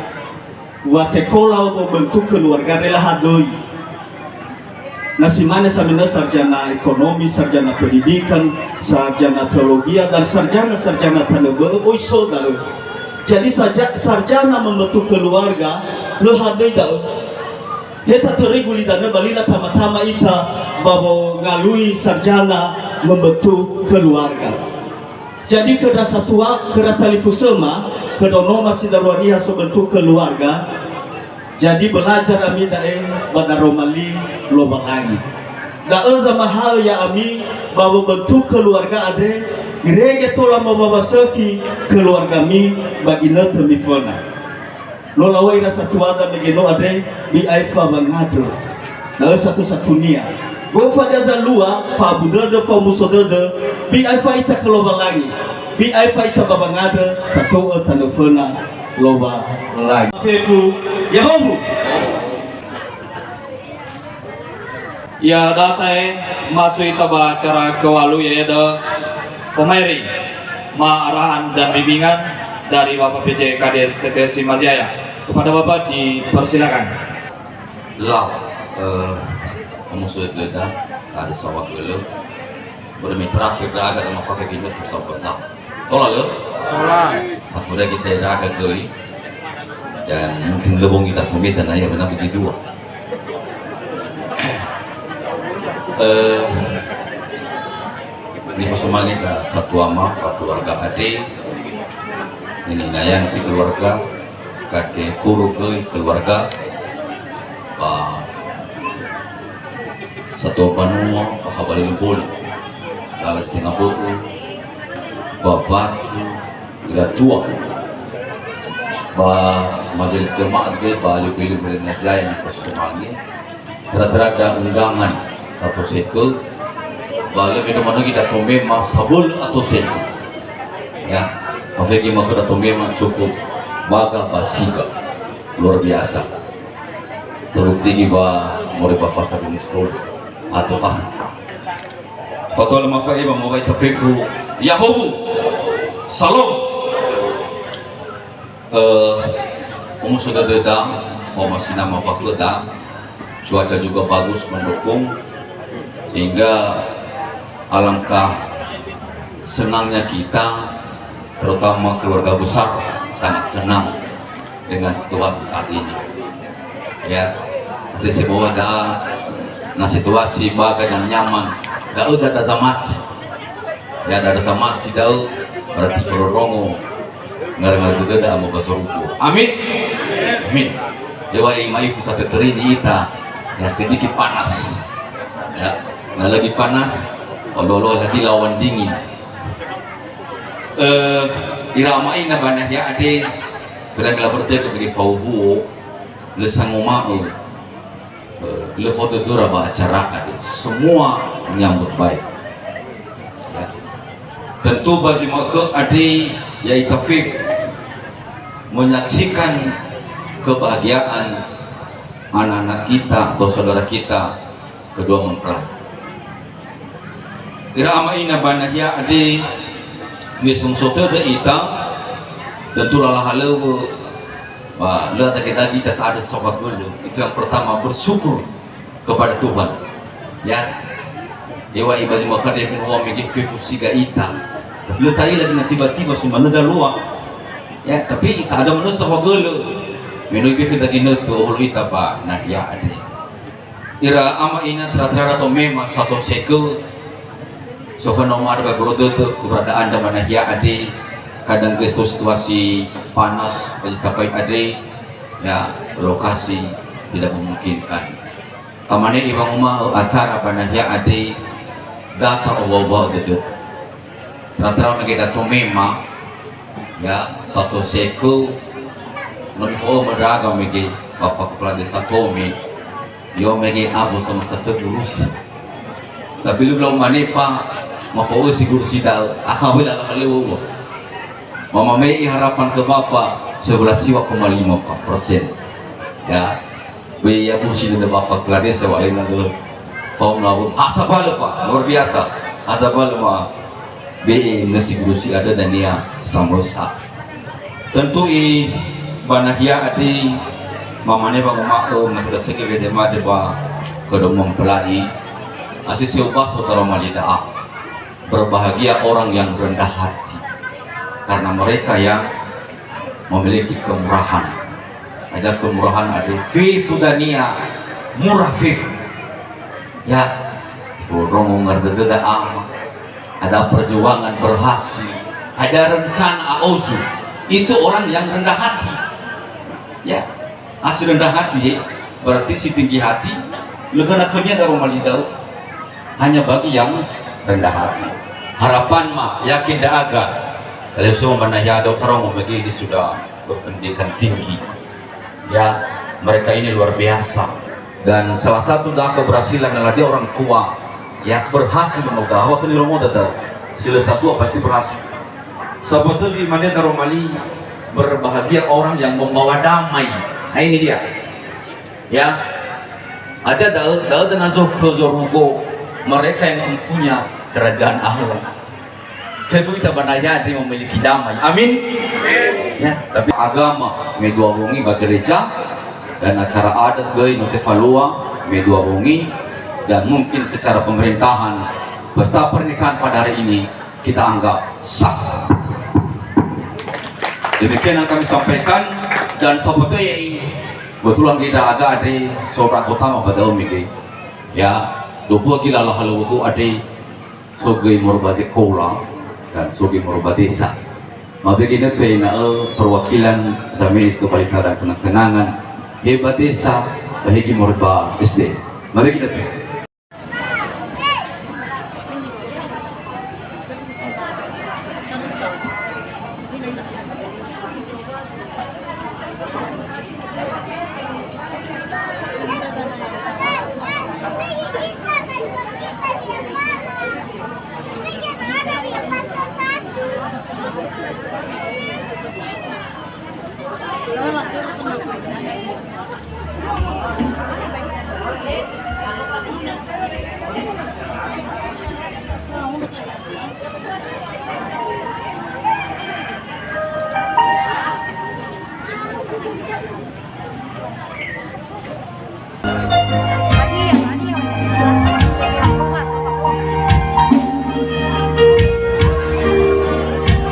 wa sekolah ba bentuk keluarga andre lö hadöi. Na si mane samösa sarjana ekonomi, sarjana pendidikan, sarjana teologia, dan sarjana-sarjana tanö bö'ö, oi so da'ö. Jadi saja-, sarjana membentuk keluarga, lö hadöi da'ö. He tatöröi gulidanö ba lö itama-tama ita ba wongalui sarjana membentuk keluarga. Jadi, khö ndra satua, khö ndra talifusöma, khö ndra onoma si darua niha so bentuk keluarga, jadi belajar ami da'e ba daroma li Lowalangi. Da'ö zamahaö ya'ami ba wöbentuk keluarga andre, irege tola mowawa sökhi keluargami ba ginötö miföna. No lawai ira satuada mege no andre, bi aefa wangandrö. Da'ö satu-satunia. Gofu hadia zalua, fa'abu dödö, fa'omuso dödö, bi aefa ita khö Lowalangi. Bi aefa ita ba wangandrö, tato'ö tanö föna Lowalangi. Fefu, ya'ahowu. Ya, dasai masuk ita ba acara kewalu, yaitu Fomairi, ma arahan dan bimbingan dari Bapak P J Kades T T S Maziaya. Kepada Bapak dipersilakan. Lau, eh, Musuh döda, tak ada sawah gölö. Bermi terakhir dah ada nama pakai gini tu sawah sah. Tola lö? Tola. Safura ki saya dah agak geli. Dan mungkin lebong kita tumit dan ayah benar biji dua. Eh, ini fosumangi dah satu ama, keluarga ade. Ini nayanti keluarga, kakek kuru geli keluarga. Ba satua banua, ba habalö boli. Lala zi tenga bö'ö, ba batu, ira tua. Ba majelis jemaat gö, ba yoga ilu mele nazaya ni fosumangi. Tera-tera da undangan sato sekö, ba lö mendo manögi da tomema sabölö ato sekö. Ya, mafegi maka da tomema cukup baga ba siga. Luar biasa. Terutigi ba more ba fasa Gunung Sitoli atau fasa. Fatua lama fa'i ba mawai tafefu. Yahobu. Salom. Eh, umuso dödöda, formasi nama ba khöda. Cuaca juga bagus mendukung. Sehingga alangkah senangnya kita, terutama keluarga besar, sangat senang dengan situasi saat ini. Ya, sese bahwa da'a na situasi baga dan nyaman, da'ö dada zamati. Ya, dada zamati da'ö, berarti fororongo ngara-ngara dödöda ama ba zorugo. Amin. Amin. Dewa ma'ifu tateterini ita, ya, sedikit panas. Ya, na lagi panas, olo-olo lagi lawan dingin. Eh, ira ama ina ba nahia ade, turai mela bertege bagi fauhuo, lö sanguma'ö. Eh, lö fao dödöra ba acara ade. Semua menyambut baik. Ya. Tentu ba zi ma'ökhö ade ya'ita fefu menyaksikan kebahagiaan anak-anak kita atau saudara kita kedua mempelai. Ira ama ina ba nahia ade, me sumuso tödö ita, tentu lala halöŵö, ba lö dagi-dagi ita ta'andrö saohagölö. Itu yang pertama, bersyukur kepada Tuhan. Ya. Ewa ibazi makade bin wa mege fefu siga ita. Tapi lö ta'ila gina tiba-tiba sumanö zalua. Ya, tapi ta'andrö manö saohagölö. Me no ibekhö dagi nötö owulo ita ba nahia ade. Ira ama ina tera-tera tomema sato sekö. So fenomo ada ba bolo dödö keberadaan da ba nahia ade. Kadang gö so situasi panas, bagi tapai ade, ya, lokasi tidak memungkinkan. Tamane iwanguma'ö acara ba nahia ade, data owa-owa dödö. Tera-tera mege da tomema, ya, sato sekö, no mifo'ö möndraga mege, Bapak Kepala Desa Tome, yo mege abo sama satu gurusi. Tapi lu bilang mane pa, mafo'ö si gurusi da'ö, akha wela la malewo. Mamame'i harapan ke Bapak, sebelas siwa koma lima persen. Ya, Be ya busi dödö Bapak Kepala Desa wa laina lö fauna, ha sabalö, Pak, luar biasa. Ha sabalö ma be'e nösi gurusi ada dania samösa. Tentu i ba nahia ade mamane wanguma'ö na tedasege wede made ba kedua mempelai. Asisi ubaso taroma lida'a. Berbahagia orang yang rendah hati, karena mereka yang memiliki kemurahan. Ada kemurahan, ada fefu dania, murah fefu. Ya, fondrongo ngardededa ama. Ada perjuangan berhasil, ada rencana a'ozu. Itu orang yang rendah hati. Ya, asli rendah hati, he. Berarti si tinggi hati, lö göna khönia daroma lida'ö. Hanya bagi yang rendah hati. Harapan ma, yakin da'aga. Kalau semua mana ya ada orang mau begini sudah berpendidikan tinggi. Ya, mereka ini luar biasa. Dan salah satu da keberhasilan adalah dia orang tua, ya, berhasil membawa waktu di rumah tetap. Sila satu pasti berhasil. Sebetulnya mana daroma li, berbahagia orang yang membawa damai. Nah, ini dia. Ya. Ada da'ö, da'ö dana zokhö zorugo, mereka yang mempunya kerajaan Allah. Fefu ita ba nahia ade memiliki damai. Amin. Ya, tapi agama me dua wongi ba gereja, dan acara adat göi no tefalua me dua wongi. Dan mungkin secara pemerintahan, pesta pernikahan pada hari ini kita anggap sah. Demikian yang kami sampaikan, dan sebetulnya kebetulan kita agak ada seorang anggota apa tahu, Miki. Ya, dua buah gila lah, kalau aku ada so göi moroi ba sekola, dan so göi moroi ba desa. Mabe ginötö ena'ö perwakilan zame'e si tobali tada kenang-kenangan, he ba desa, ba he göi moroi ba S D. Mabe ginötö.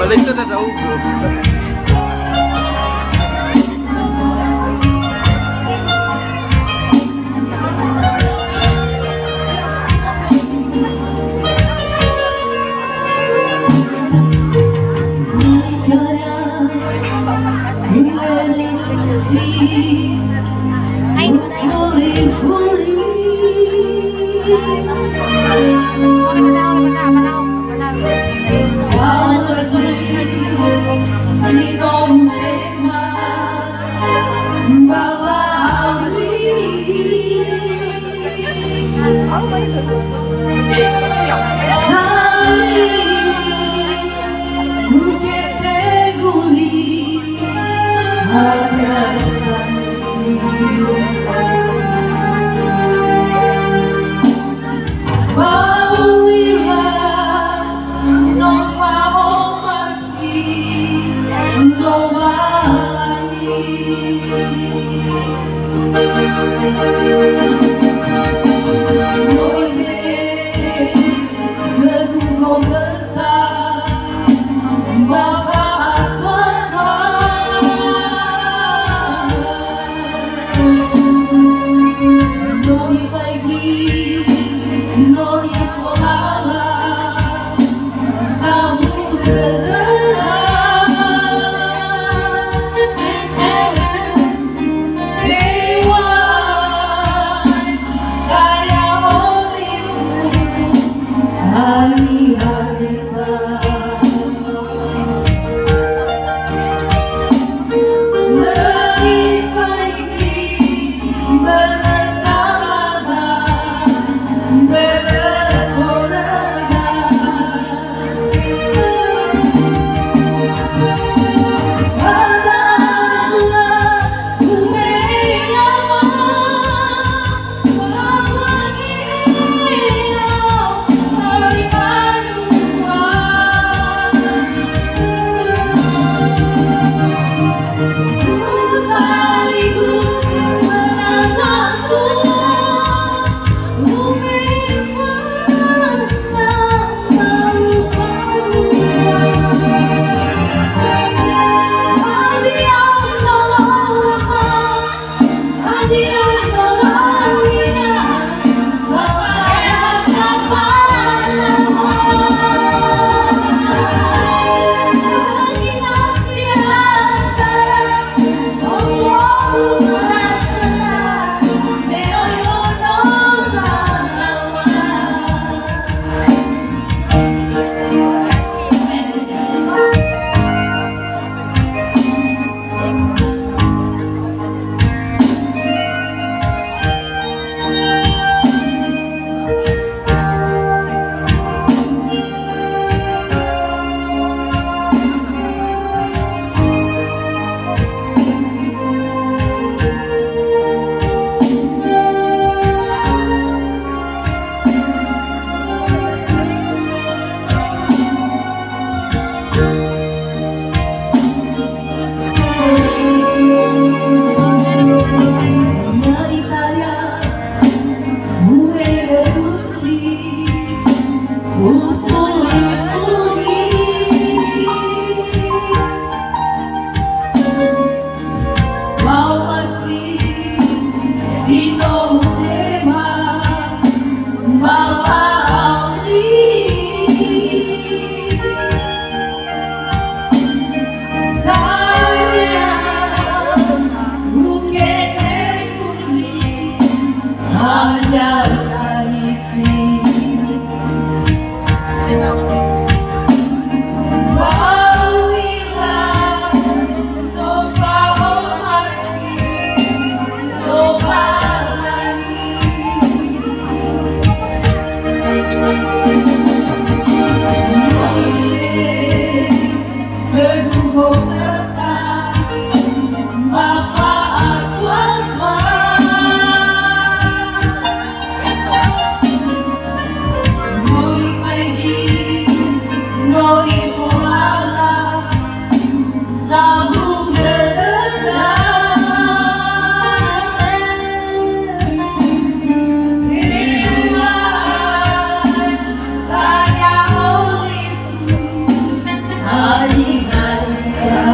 Balita da daogo. Hari-hari